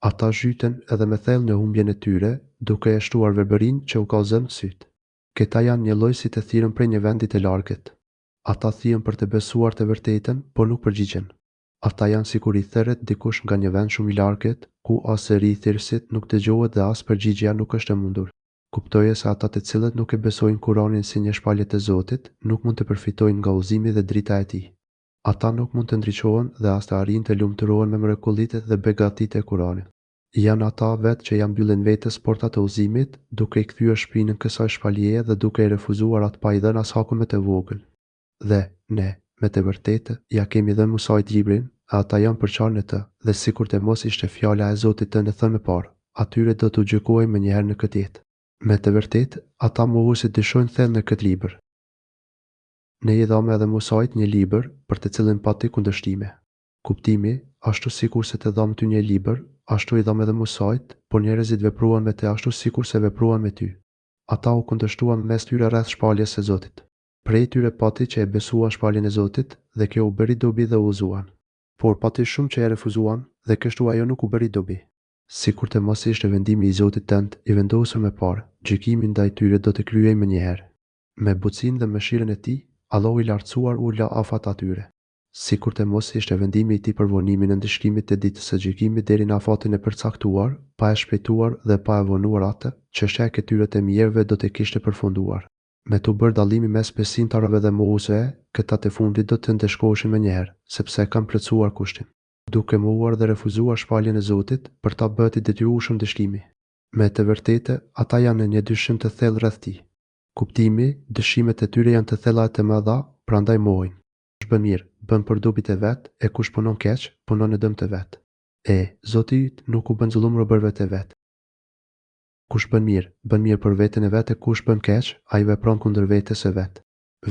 Ata zhyten edhe më thellë në humbjen e tyre, duke e shtuar verbërinë që u ka zënë sytë. Këta janë njëlloj si të thirren prej një vendi të largët. Ata thirren për të besuar të vërtetën, por nuk përgjigjen. Ata janë sikur i thërret dikush nga një vend shumë i largët, ku as zëri i thirrësit nuk dëgjohet dhe as përgjigjja nuk është e mundur. Kuptoje se ata të cilët nuk e besojnë Kuranin si një shpallje të Zotit, nuk mund të përfitojnë nga udhëzimi dhe drita e tij. Ata nuk mund të ndriçohen dhe as të arrijnë të lumturohen me mrekullitë dhe begatitë e Kuranit. Janë ata vetë që ia mbyllin vetes portat e udhëzimit, duke i kthyer shpinën kësaj shpalljeje dhe duke e refuzuar atë pa i dhënë as hakun më të vogël. Dhe, Ne, me të vërtetë, ia kemi dhënë Musait librin, e ata janë përçarë në të, dhe sikur të mos ishte fjala e Zotit tënd e thënë më parë, atyre do t'u gjykohej menjëherë në këtë jetë. Me të vërtetë, ata mohuesit dyshojnë thellë në këtë libër. Ne i dhamë edhe Musait një libër, për të cilin pati kundërshtime. Kuptimi, Ashtu sikurse të dhamë ty një libër, ashtu i dhamë edhe Musait, por njerëzit vepruan me të ashtu sikurse vepruan me ty. Ata u kundërshtuan mes tyre rreth shpalljes së Zotit. Prej tyre pati që e besuan shpalljen e Zotit, dhe kjo u bëri dobi dhe u udhëzuan. Por pati shumë që e refuzuan, dhe kështu ajo nuk u bëri dobi. Sikur të mos ishte vendimi i Zotit tënd i vendosur më parë, gjykimi ndaj tyre do të kryhej menjëherë. Me butësinë dhe mëshirën e Tij, Allahu i Lartësuar u la afat atyre. Sikur të mos ishte vendimi i Tij për vonimin e ndëshkimit të Ditës së Gjykimit deri në afatin e përcaktuar, pa e shpejtuar dhe pa e vonuar atë, çështja e këtyre të mjerëve do të kishte përfunduar. Me t'u bërë dallimi mes besimtarëve dhe mohuesve, këta të fundit do të ndëshkoheshin menjëherë, sepse e kanë plotësuar kushtin. Duke mohuar dhe refuzuar shpalljen e Zotit, për ta bëhet i detyrueshëm ndëshkimi. Me të vërtetë, ata janë në një dyshim të thellë rreth tij. Kuptimi, Dyshimet e tyre janë të thella e të mëdha, prandaj mohojnë. Kush bën mirë, bën për dobi të vet, e kush punon keq, punon në dëm të vet. E, Zoti yt nuk u bën zullum robërve të vet. Kush bën mirë, bën mirë për veten e vet e kush bën keq, ai vepron kundër vetes së vet.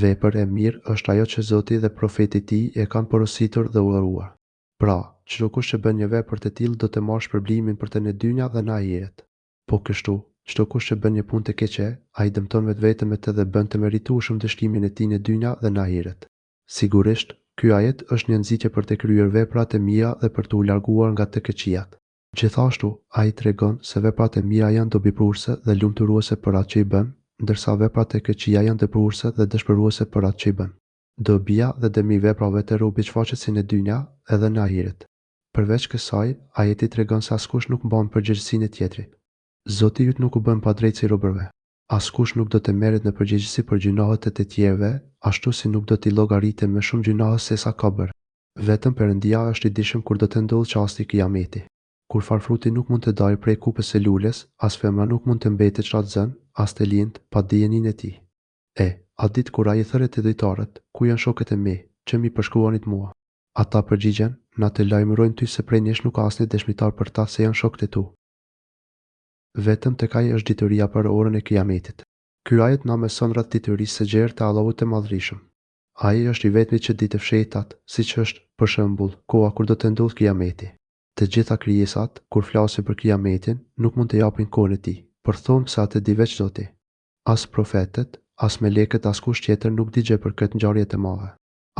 Vepër e mirë është ajo që Zoti dhe Profeti i Tij e kanë porositur dhe urdhëruar. Pra, çdokush që bën një vepër të tillë do të marrë shpërblimin për të në dynja dhe në ahiret. Po kështu, çdokush që bën një punë të keqe, ai dëmton vetveten me të dhe bën të meritueshëm ndëshkimin e tij në dynja dhe në ahiret. Sigurisht, ky ajet është një nxitje për të kryer vepra të mira dhe për t'u larguar nga të këqijat. Gjithashtu, ai tregon se veprat e mira janë dobiprurëse dhe lumturuese për atë që i bën, ndërsa veprat e këqija janë dëmprurëse dhe dëshpëruese për atë që i bën. Dobia dhe dëmi i veprave të robit shfaqet si në dynja, edhe në ahiret. Përveç kësaj, ajeti tregon se askush nuk mban përgjegjësinë e tjetrit. Zoti yt nuk u bën padrejtësi robërve. Askush nuk do të merret në përgjegjësi për gjynahet e të tjerëve, ashtu si nuk do t'i llogariten më shumë gjynahe sesa ka bërë. Vetëm Perëndia është i dijshëm kur do të ndodhë çasti i Kijameti. Kurrfarë fruti nuk mund të dalë prej kupës së lules, as femra nuk mund të mbetet shtatzënë, as të lindë, pa dijeninë e Tij. E, atë ditë kur ai i thërret idhujtarët, Ku janë shokët e mi, që m'i përshkruanit mua? Ata përgjigjen, Na të lajmërojmë ty se prej nesh nuk ka asnjë dëshmitar për ta se janë shokët e tu. Vetëm tek Ai është dituria për orën e Kijametit. Ky ajet na mëson rreth diturisë së gjerë të Allahut të Madhërishëm. Ai është i vetmi që di të fshehtat, siç është, për shembull, koha kur do të ndodhë Kijameti. Të gjitha krijesat, kur flasin për Kijametin, nuk mund të japin kohën e tij, por thonë se atë e di veç Zoti. As profetët, as melekët askush tjetër nuk di gjë për këtë ngjarje të madhe.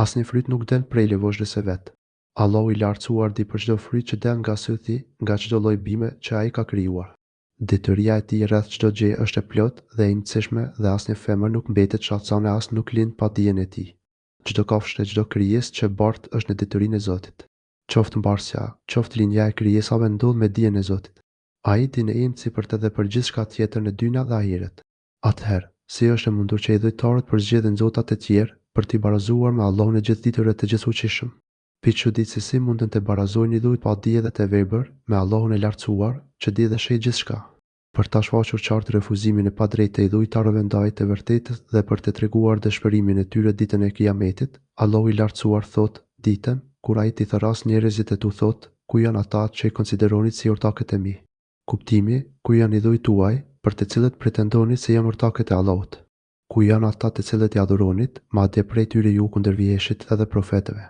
Asnjë fryt nuk del prej lëvozhgës së vet. Allahu i Lartësuar di për çdo fryt që del nga sythi, nga çdo lloj bime që Ai ka krijuar. Dituria e Tij rreth çdo gjëje është e plotë dhe e imtësishme dhe asnjë femër nuk mbetet shtatzënë e as nuk lind pa dijen e Tij. Çdo kafshë e çdo krijesë që bart është në diturinë e Zotit. Qoftë mbarsja, qoftë lindja e krijesave ndodh me dijen e Zotit. Ai di në imtësi për të dhe për gjithçka tjetër në dynja dhe ahiret. Atëherë, si është e mundur që idhujtarët përzgjedhin zota të tjerë për t'i barazuar me Allahun e Gjithëditur e të Gjithëfuqishëm? Pi çuditë se si munden të barazojnë idhujt pa dije dhe të verbër me Allahun e Lartësuar, që di dhe sheh gjithçka. Për ta shfaqur qartë refuzimin e padrejtë të idhujtarëve ndaj të vërtetës dhe për të treguar dëshpërimin e tyre ditën e Kijametit, Allahu i Lartësuar thotë, Ditën, kur Ai t'i thërrasë njerëzit e t'u thotë, Ku janë ata që i konsideronit si ortakët e mi? Kuptimi, Ku janë idhujt tuaj, për të cilët pretendonit se janë ortakët e Allahut? Ku janë ata të cilët i adhuronit, madje prej tyre ju kundërviheshit edhe profetëve?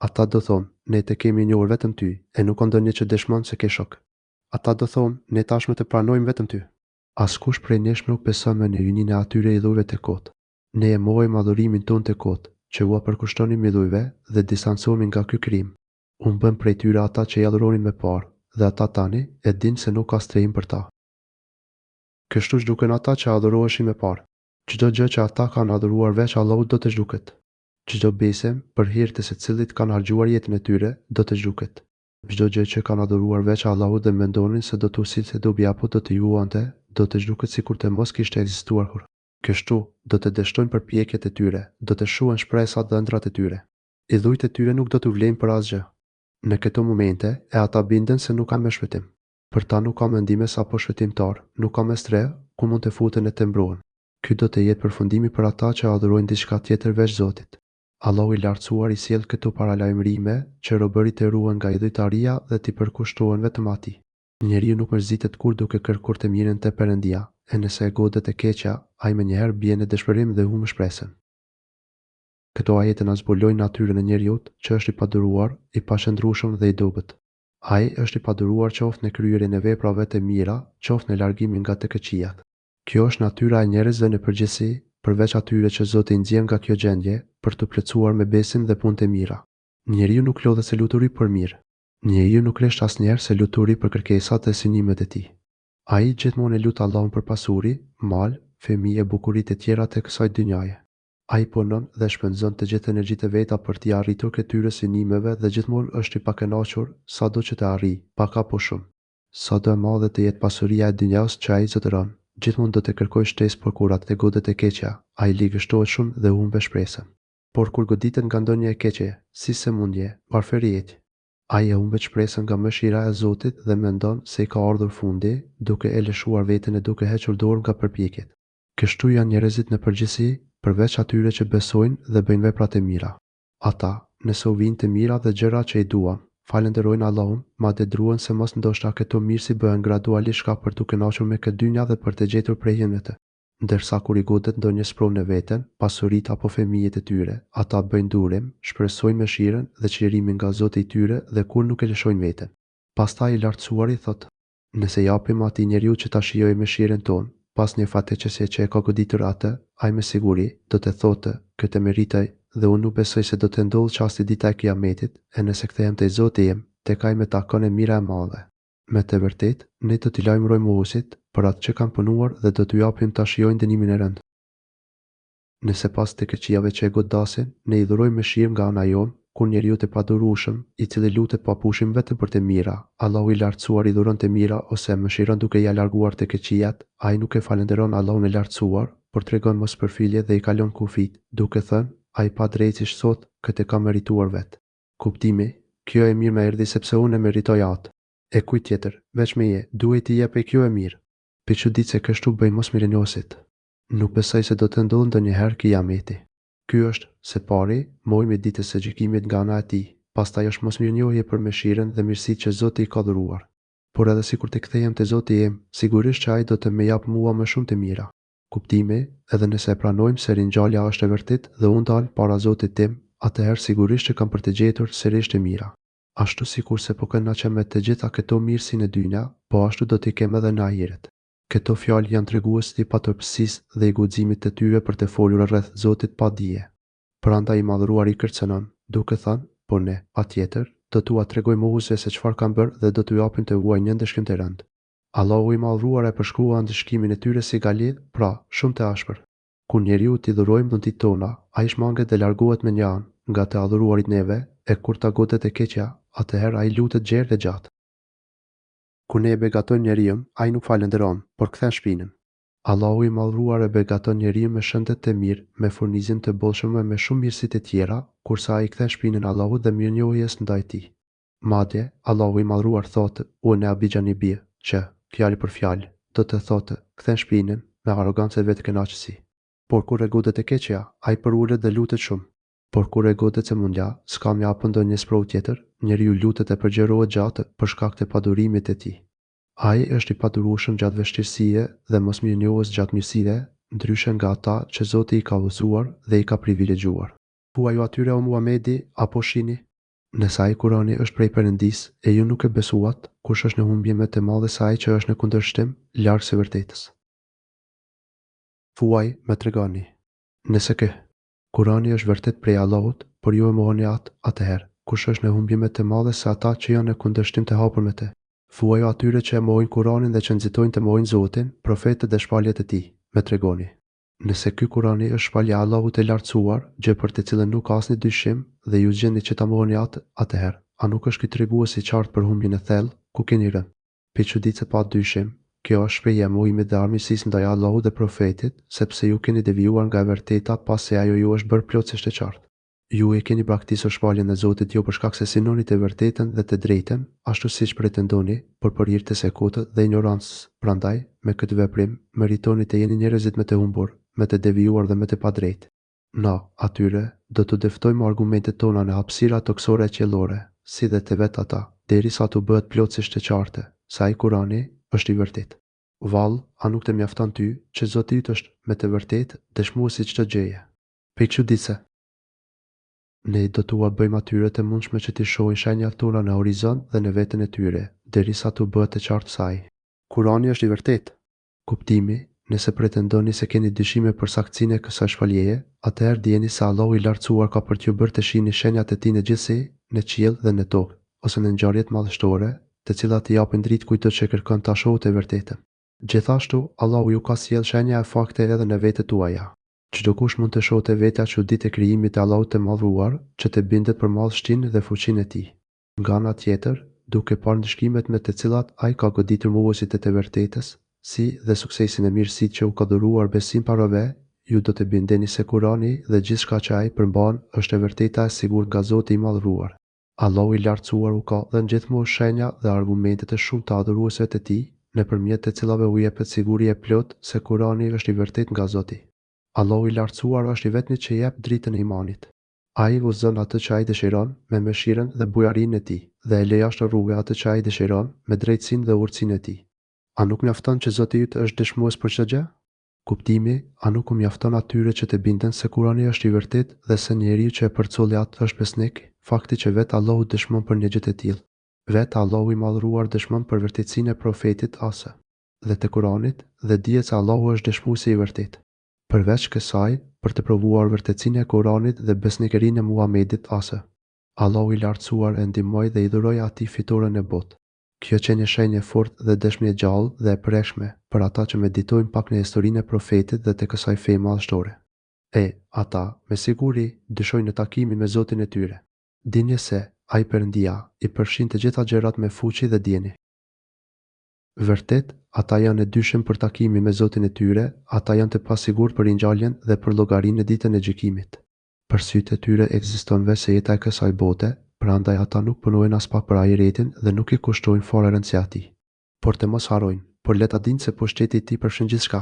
Ata do thonë, Ne të kemi njohur vetëm ty, e nuk ka ndonjë që dëshmon se ke shok. Ata do thonë, Ne tashmë të pranojmë vetëm ty. Askush prej nesh nuk beson më në hyjninë e atyre idhujve të kotë. Ne e mohojmë adhurimin tonë të kotë, që ua përkushtonim idhujve, dhe distancohemi nga ky krim. Humbën prej tyre ata që i adhuronin më parë, dhe ata tani e dinë se nuk ka strehim për ta. Kështu zhduken ata që adhuroheshin më parë. Çdo gjë që ata kanë adhuruar veç Allahut do të zhduket. Çdo besim, për hir të së cilit kanë harxhuar jetën e tyre, do të zhduket. Çdo gjë që kanë adhuruar veç Allahut dhe mendonin se do t'u sillte dobi apo do t'i ruante, do të zhduket sikur të mos kishte ekzistuar kurrë. Kështu, do të dështojnë përpjekjet e tyre, do të shuhen shpresat dhe ëndrrat e tyre. Idhujt e tyre nuk do t'u vlejnë për asgjë. Në këto momente, e ata binden se nuk ka më shpëtim. Për ta nuk ka më ndihmës apo shpëtimtar, nuk ka më strehë, ku mund të futen e të mbrohen. Ky do të jetë përfundimi për ata që adhurojnë diçka tjetër veç Zotit. Allahu i Lartësuar i sjell këto paralajmërime që robërit të ruhen nga idhujtaria dhe t'i përkushtohen vetëm Atij. Njeriu nuk mërzitet kurrë duke kërkuar të mirën te Perëndia, e nëse e godet e keqja, ai menjëherë bie në dëshpërim dhe humb shpresën. Këto ajete na zbulojnë natyrën e njeriut, që është i paduruar, i paqëndrueshëm dhe i dobët. Ai është i paduruar qoftë në kryerjen e veprave të mira, qoftë në largimin nga të këqijat. Kjo është natyra e njerëzve në përgjithësi, përveç atyre që Zoti i nxjerr nga kjo gjendje, për t'u plotësuar me besim dhe punë të mira. Njeriu nuk lodhet së luturi për mirë. Njeriu nuk resht asnjëherë së luturi për kërkesat dhe synimet e tij. Ai gjithmonë e lut Allahun për pasuri, mal, fëmijë e bukuri të tjera të kësaj dynjaje. Ai punon dhe shpenzon të gjithë energjitë e veta për t'i arritur këtyre synimeve dhe gjithmonë është i pakënaqur sado që të arrijë, pak apo shumë. Sado e madhe të jetë pasuria e dynjasë që ai zotëron, gjithmonë do të kërkojë shtesë por kur atë e godet e keqja, ai ligështohet shumë dhe humbe shpresën. Por kur goditet nga ndonjë e keqe, si sëmundje, varfëri etj. Ai e humbet shpresën nga mëshira e Zotit dhe mendon se i ka ardhur fundi, duke e lëshuar veten e duke hequr dorë nga përpjekjet. Kështu janë njerëzit në përgjithësi, përveç atyre që besojnë dhe bëjnë vepra të mira. Ata, nëse u vijnë të mira dhe gjëra që i duan, falënderojnë Allahun, madje druhen se mos ndoshta këto mirësi bëhen gradualisht shkak për t'u kënaqur me këtë dynja dhe për të gjetur prehje në të. Ndërsa kur i godet ndonjë sprovë në veten, pasuritë apo fëmijët e tyre, ata bëjnë durim, shpresojnë mëshirën dhe çlirimin nga Zoti i tyre dhe kurrë nuk e lëshojnë veten. Pastaj i Lartësuari thotë. Nëse i japim atij njeriu që ta shijojë mëshirën tonë, pas një fatkeqësie që e ka goditur atë, ai me siguri, do të thotë, Këtë e meritoj, dhe unë nuk besoj se do të ndodhë çasti dita e Kijametit, e nëse kthehem te Zoti im, tek Ai më takon e mira e madhe. Me të vërtetë, Ne do t'i lajmërojmë mohuesit, për atë që kanë punuar dhe do t'u japim ta shijojnë dënimin e rëndë. Nëse pas të këqijave që e godasin, ne i dhurojmë mëshirë nga ana jonë, kur njeriut të padurueshëm, i cili lutet pa pushim vetëm për të mira, Allahu i Lartësuar i dhuron të mira ose e mëshiron duke ia larguar të këqijat, ai nuk e falënderon Allahun e Lartësuar, por tregon mospërfillje dhe i kalon kufijtë, duke thënë, Ai padrejtësisht thotë, Këtë e kam merituar vetë. Kuptimi, Kjo e mirë më erdhi sepse unë e meritoj atë. E kujt tjetër, veç meje, duhej t'i jepej kjo e mirë. Për çudi se kështu bëjnë mosmirënjohësit. Nuk besoj se do të ndodhë ndonjëherë Kijameti. Ky është, së pari, mohim i Ditës së Gjykimit nga ana e tij, pastaj është mosmirënjohje për mëshirën dhe mirësitë që Zoti i ka dhuruar. Por edhe sikur të kthehem te Zoti im, sigurisht që Ai do të më japë mua më shumë të mira. Kuptimi, Edhe nëse e pranojmë se ringjallja është e vërtetë dhe unë dal para Zotit tim, atëherë sigurisht që kam për të gjetur sërish të mira. Ashtu sikurse po kënaqem me të gjitha këto mirësi në dynja, po ashtu do t'i kem edhe në ahiret. Këto fjalë janë tregues i paturpësisë dhe i guximit të tyre për të folur rreth Zotit pa dije. Prandaj i Madhëruari kërcënon, duke thënë, Por ne, patjetër, do t'ua tregojmë mohuesve se çfarë kanë bërë dhe do t'u japim të vuajnë një ndëshkim të rëndë. Allahu i Madhëruar e përshkruan ndëshkimin e tyre si galidh, pra, shumë të ashpër. Kur njeriut t'i dhurojmë dhuntitë tona, ai shmanget dhe largohet mënjanë, nga të adhuruarit neve, e kur ta godet e keqja, atëherë ai lutet gjerë e gjatë. Kur ne e begatojmë njeriun, ai nuk falënderon, por kthen shpinën. Allahu i Madhëruar e begaton njeriun me shëndet të mirë, me furnizim të bollshëm e me shumë mirësi të tjera, kurse ai kthen shpinën Allahut dhe mirënjohjes ndaj Tij. Madje, Allahu i Madhëruar thotë, Ue na bixhanibi, që, fjalë për fjalë, do të thotë, kthen shpinën, me arrogancë e vetëkënaqësi. Por kur e godet e keqja, ai përulet dhe lutet shumë. Por kur e godet sëmundja, skamja apo ndonjë sprovë tjetër, njeriu lutet e përgjërohet gjatë për shkak të padurimit të tij. Ai është i padurueshëm gjatë vështirësive dhe mosmirënjohës gjatë mirësive, ndryshe nga ata që Zoti i ka udhëzuar dhe i ka privilegjuar. Thuaju atyre o Muhamedi, a po shihni? Nëse ai Kurani është prej Perëndisë, e ju nuk e besuat, kush është në humbje më të madhe se ai që është në kundërshtim, larg së vërtetës? Thuaj, më tregoni. Nëse ky. Kurani është vërtet prej Allahut, por ju e mohoni atë, atëherë, kush është në humbje më të madhe se ata që janë në kundërshtim të hapur me të? Thuaju atyre që e mohojnë Kuranin dhe që nxitojnë të mohojnë Zotin, profetët dhe shpalljet e Tij, Më tregoni. Nëse ky Kurani është shpallje e Allahut të Lartësuar, gjë për të cilën nuk ka asnjë dyshim, dhe ju zgjidhni që ta mohoni atë, atëherë, a nuk është ky tregues i qartë për humbjen e thellë, ku keni rënë? Prej çudisë pa dyshim, kjo është shprehje e mohimit dhe armiqësisë ndaj Allahut dhe Profetit, sepse ju keni devijuar nga e vërteta pasi ajo ju është bërë plotësisht e qartë. Ju e keni braktisur shpalljen e Zotit jo për shkak se synoni të vërtetën dhe të drejtën, ashtu siç pretendoni, por për hir të së kotës dhe injorancës, prandaj, me këtë veprim, meritoni të jeni njerëzit më të humbur, më të devijuar dhe më të padrejtë. Na, atyre, do t'u dëftojmë argumentet tona në hapësirat tokësore e qiellore, si dhe te vetë ata, derisa t'u bëhet plotësisht e qartë, se ai Kurani, është i vërtetë. Vallë, a nuk të mjafton ty, që Zoti yt është, me të vërtetë, dëshmues i çdo gjëje? Prej çudisë! Ne do t'ua bëjmë atyre të mundshme që t'i shohin shenjat tona në horizont dhe në veten e tyre, derisa t'u bëhet e qartë se ai. Kurani është i vërtetë. Kuptimi, Nëse pretendoni se keni dyshime për saktësinë e kësaj shpalljeje, atëherë dijeni se Allahu i Lartësuar ka për t'ju bërë të shihni shenjat e Tij në gjithësi, në qiell dhe në tokë, ose në ngjarjet madhështore, të cilat i japin dritë kujtdo që kërkon ta shohë të vërtetën. Gjithashtu, Allahu ju ka sjellë shenja e fakte edhe në vetet tuaja. Çdokush mund të shohë te vetja çuditë e krijimit të Allahut të Madhëruar, që të bindet për madhështinë dhe fuqinë e Tij. Nga ana tjetër, duke parë ndëshkimet me të cilat Ai ka goditur mohuesit e të vërtetës, si dhe suksesin e mirësitë që u ka dhuruar besimtarëve, ju do të bindeni se Kurani dhe gjithçka që ai përmban është e vërteta e sigurt nga Zoti i Madhëruar. Allahu i Lartësuar u ka dhënë gjithmonë shenja dhe argumente të shumta adhuruesve të Tij, nëpërmjet të cilave u jepet siguri e plotë se Kurani është i vërtetë nga Zoti. Allahu i Lartësuar është i vetmi që jep dritën e imanit. Ai udhëzon atë që Ai dëshiron me mëshirën dhe bujarinë e Tij, dhe e lë jashtë rruge atë që Ai dëshiron me drejtësinë dhe urtësinë e Tij. A nuk mjafton që Zoti yt është dëshmues për çdo gjë? Kuptimi, A nuk u mjafton atyre që të binden se Kurani është i vërtetë dhe se njeriu që e përcolli atë është besnik, fakti që vetë Allahu dëshmon për një gjë të tillë? Vetë Allahu i Madhëruar dëshmon për vërtetësinë e Profetit AS. Dhe të Kuranit, dhe dihet se Allahu është dëshmuesi i vërtetë. Përveç kësaj, për të provuar vërtetësinë e Kuranit dhe besnikërinë e Muhamedit AS. Allahu i Lartësuar e ndihmoi dhe i dhuroi atij fitoren në botë. Kjo qe një shenjë e fortë dhe dëshmi e gjallë dhe e prekshme për ata që meditojnë pak në historinë e Profetit dhe të kësaj feje madhështore. E, ata, me siguri, dyshojnë në takimin me Zotin e tyre. Dini se, Ai Perëndia, i përfshin të gjitha gjërat me fuqi dhe dijeni. Vërtet, ata janë në dyshim për takimin me Zotin e tyre, ata janë të pasigurt për ringjalljen dhe për llogarinë në Ditën e Gjykimit. Për sytë e tyre ekziston veçse jeta e kësaj bote, prandaj ata nuk punojnë aspak për ahiretin dhe nuk i kushtojnë fare rëndësi atij. Por të mos harrojnë, por le ta dinë se pushteti i Tij përfshin gjithçka.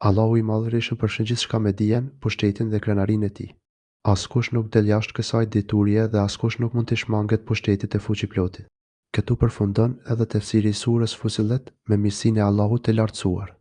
Allahu i Madhërishëm përfshin gjithçka me dijen, pushtetin dhe krenarinë e Tij. Askush nuk del jashtë kësaj diturie dhe askush nuk mund t'i shmanget pushtetit të Fuqiplotit. Këtu përfundon edhe tefsiri i surës Fussilet me mirësinë e Allahut të Lartësuar.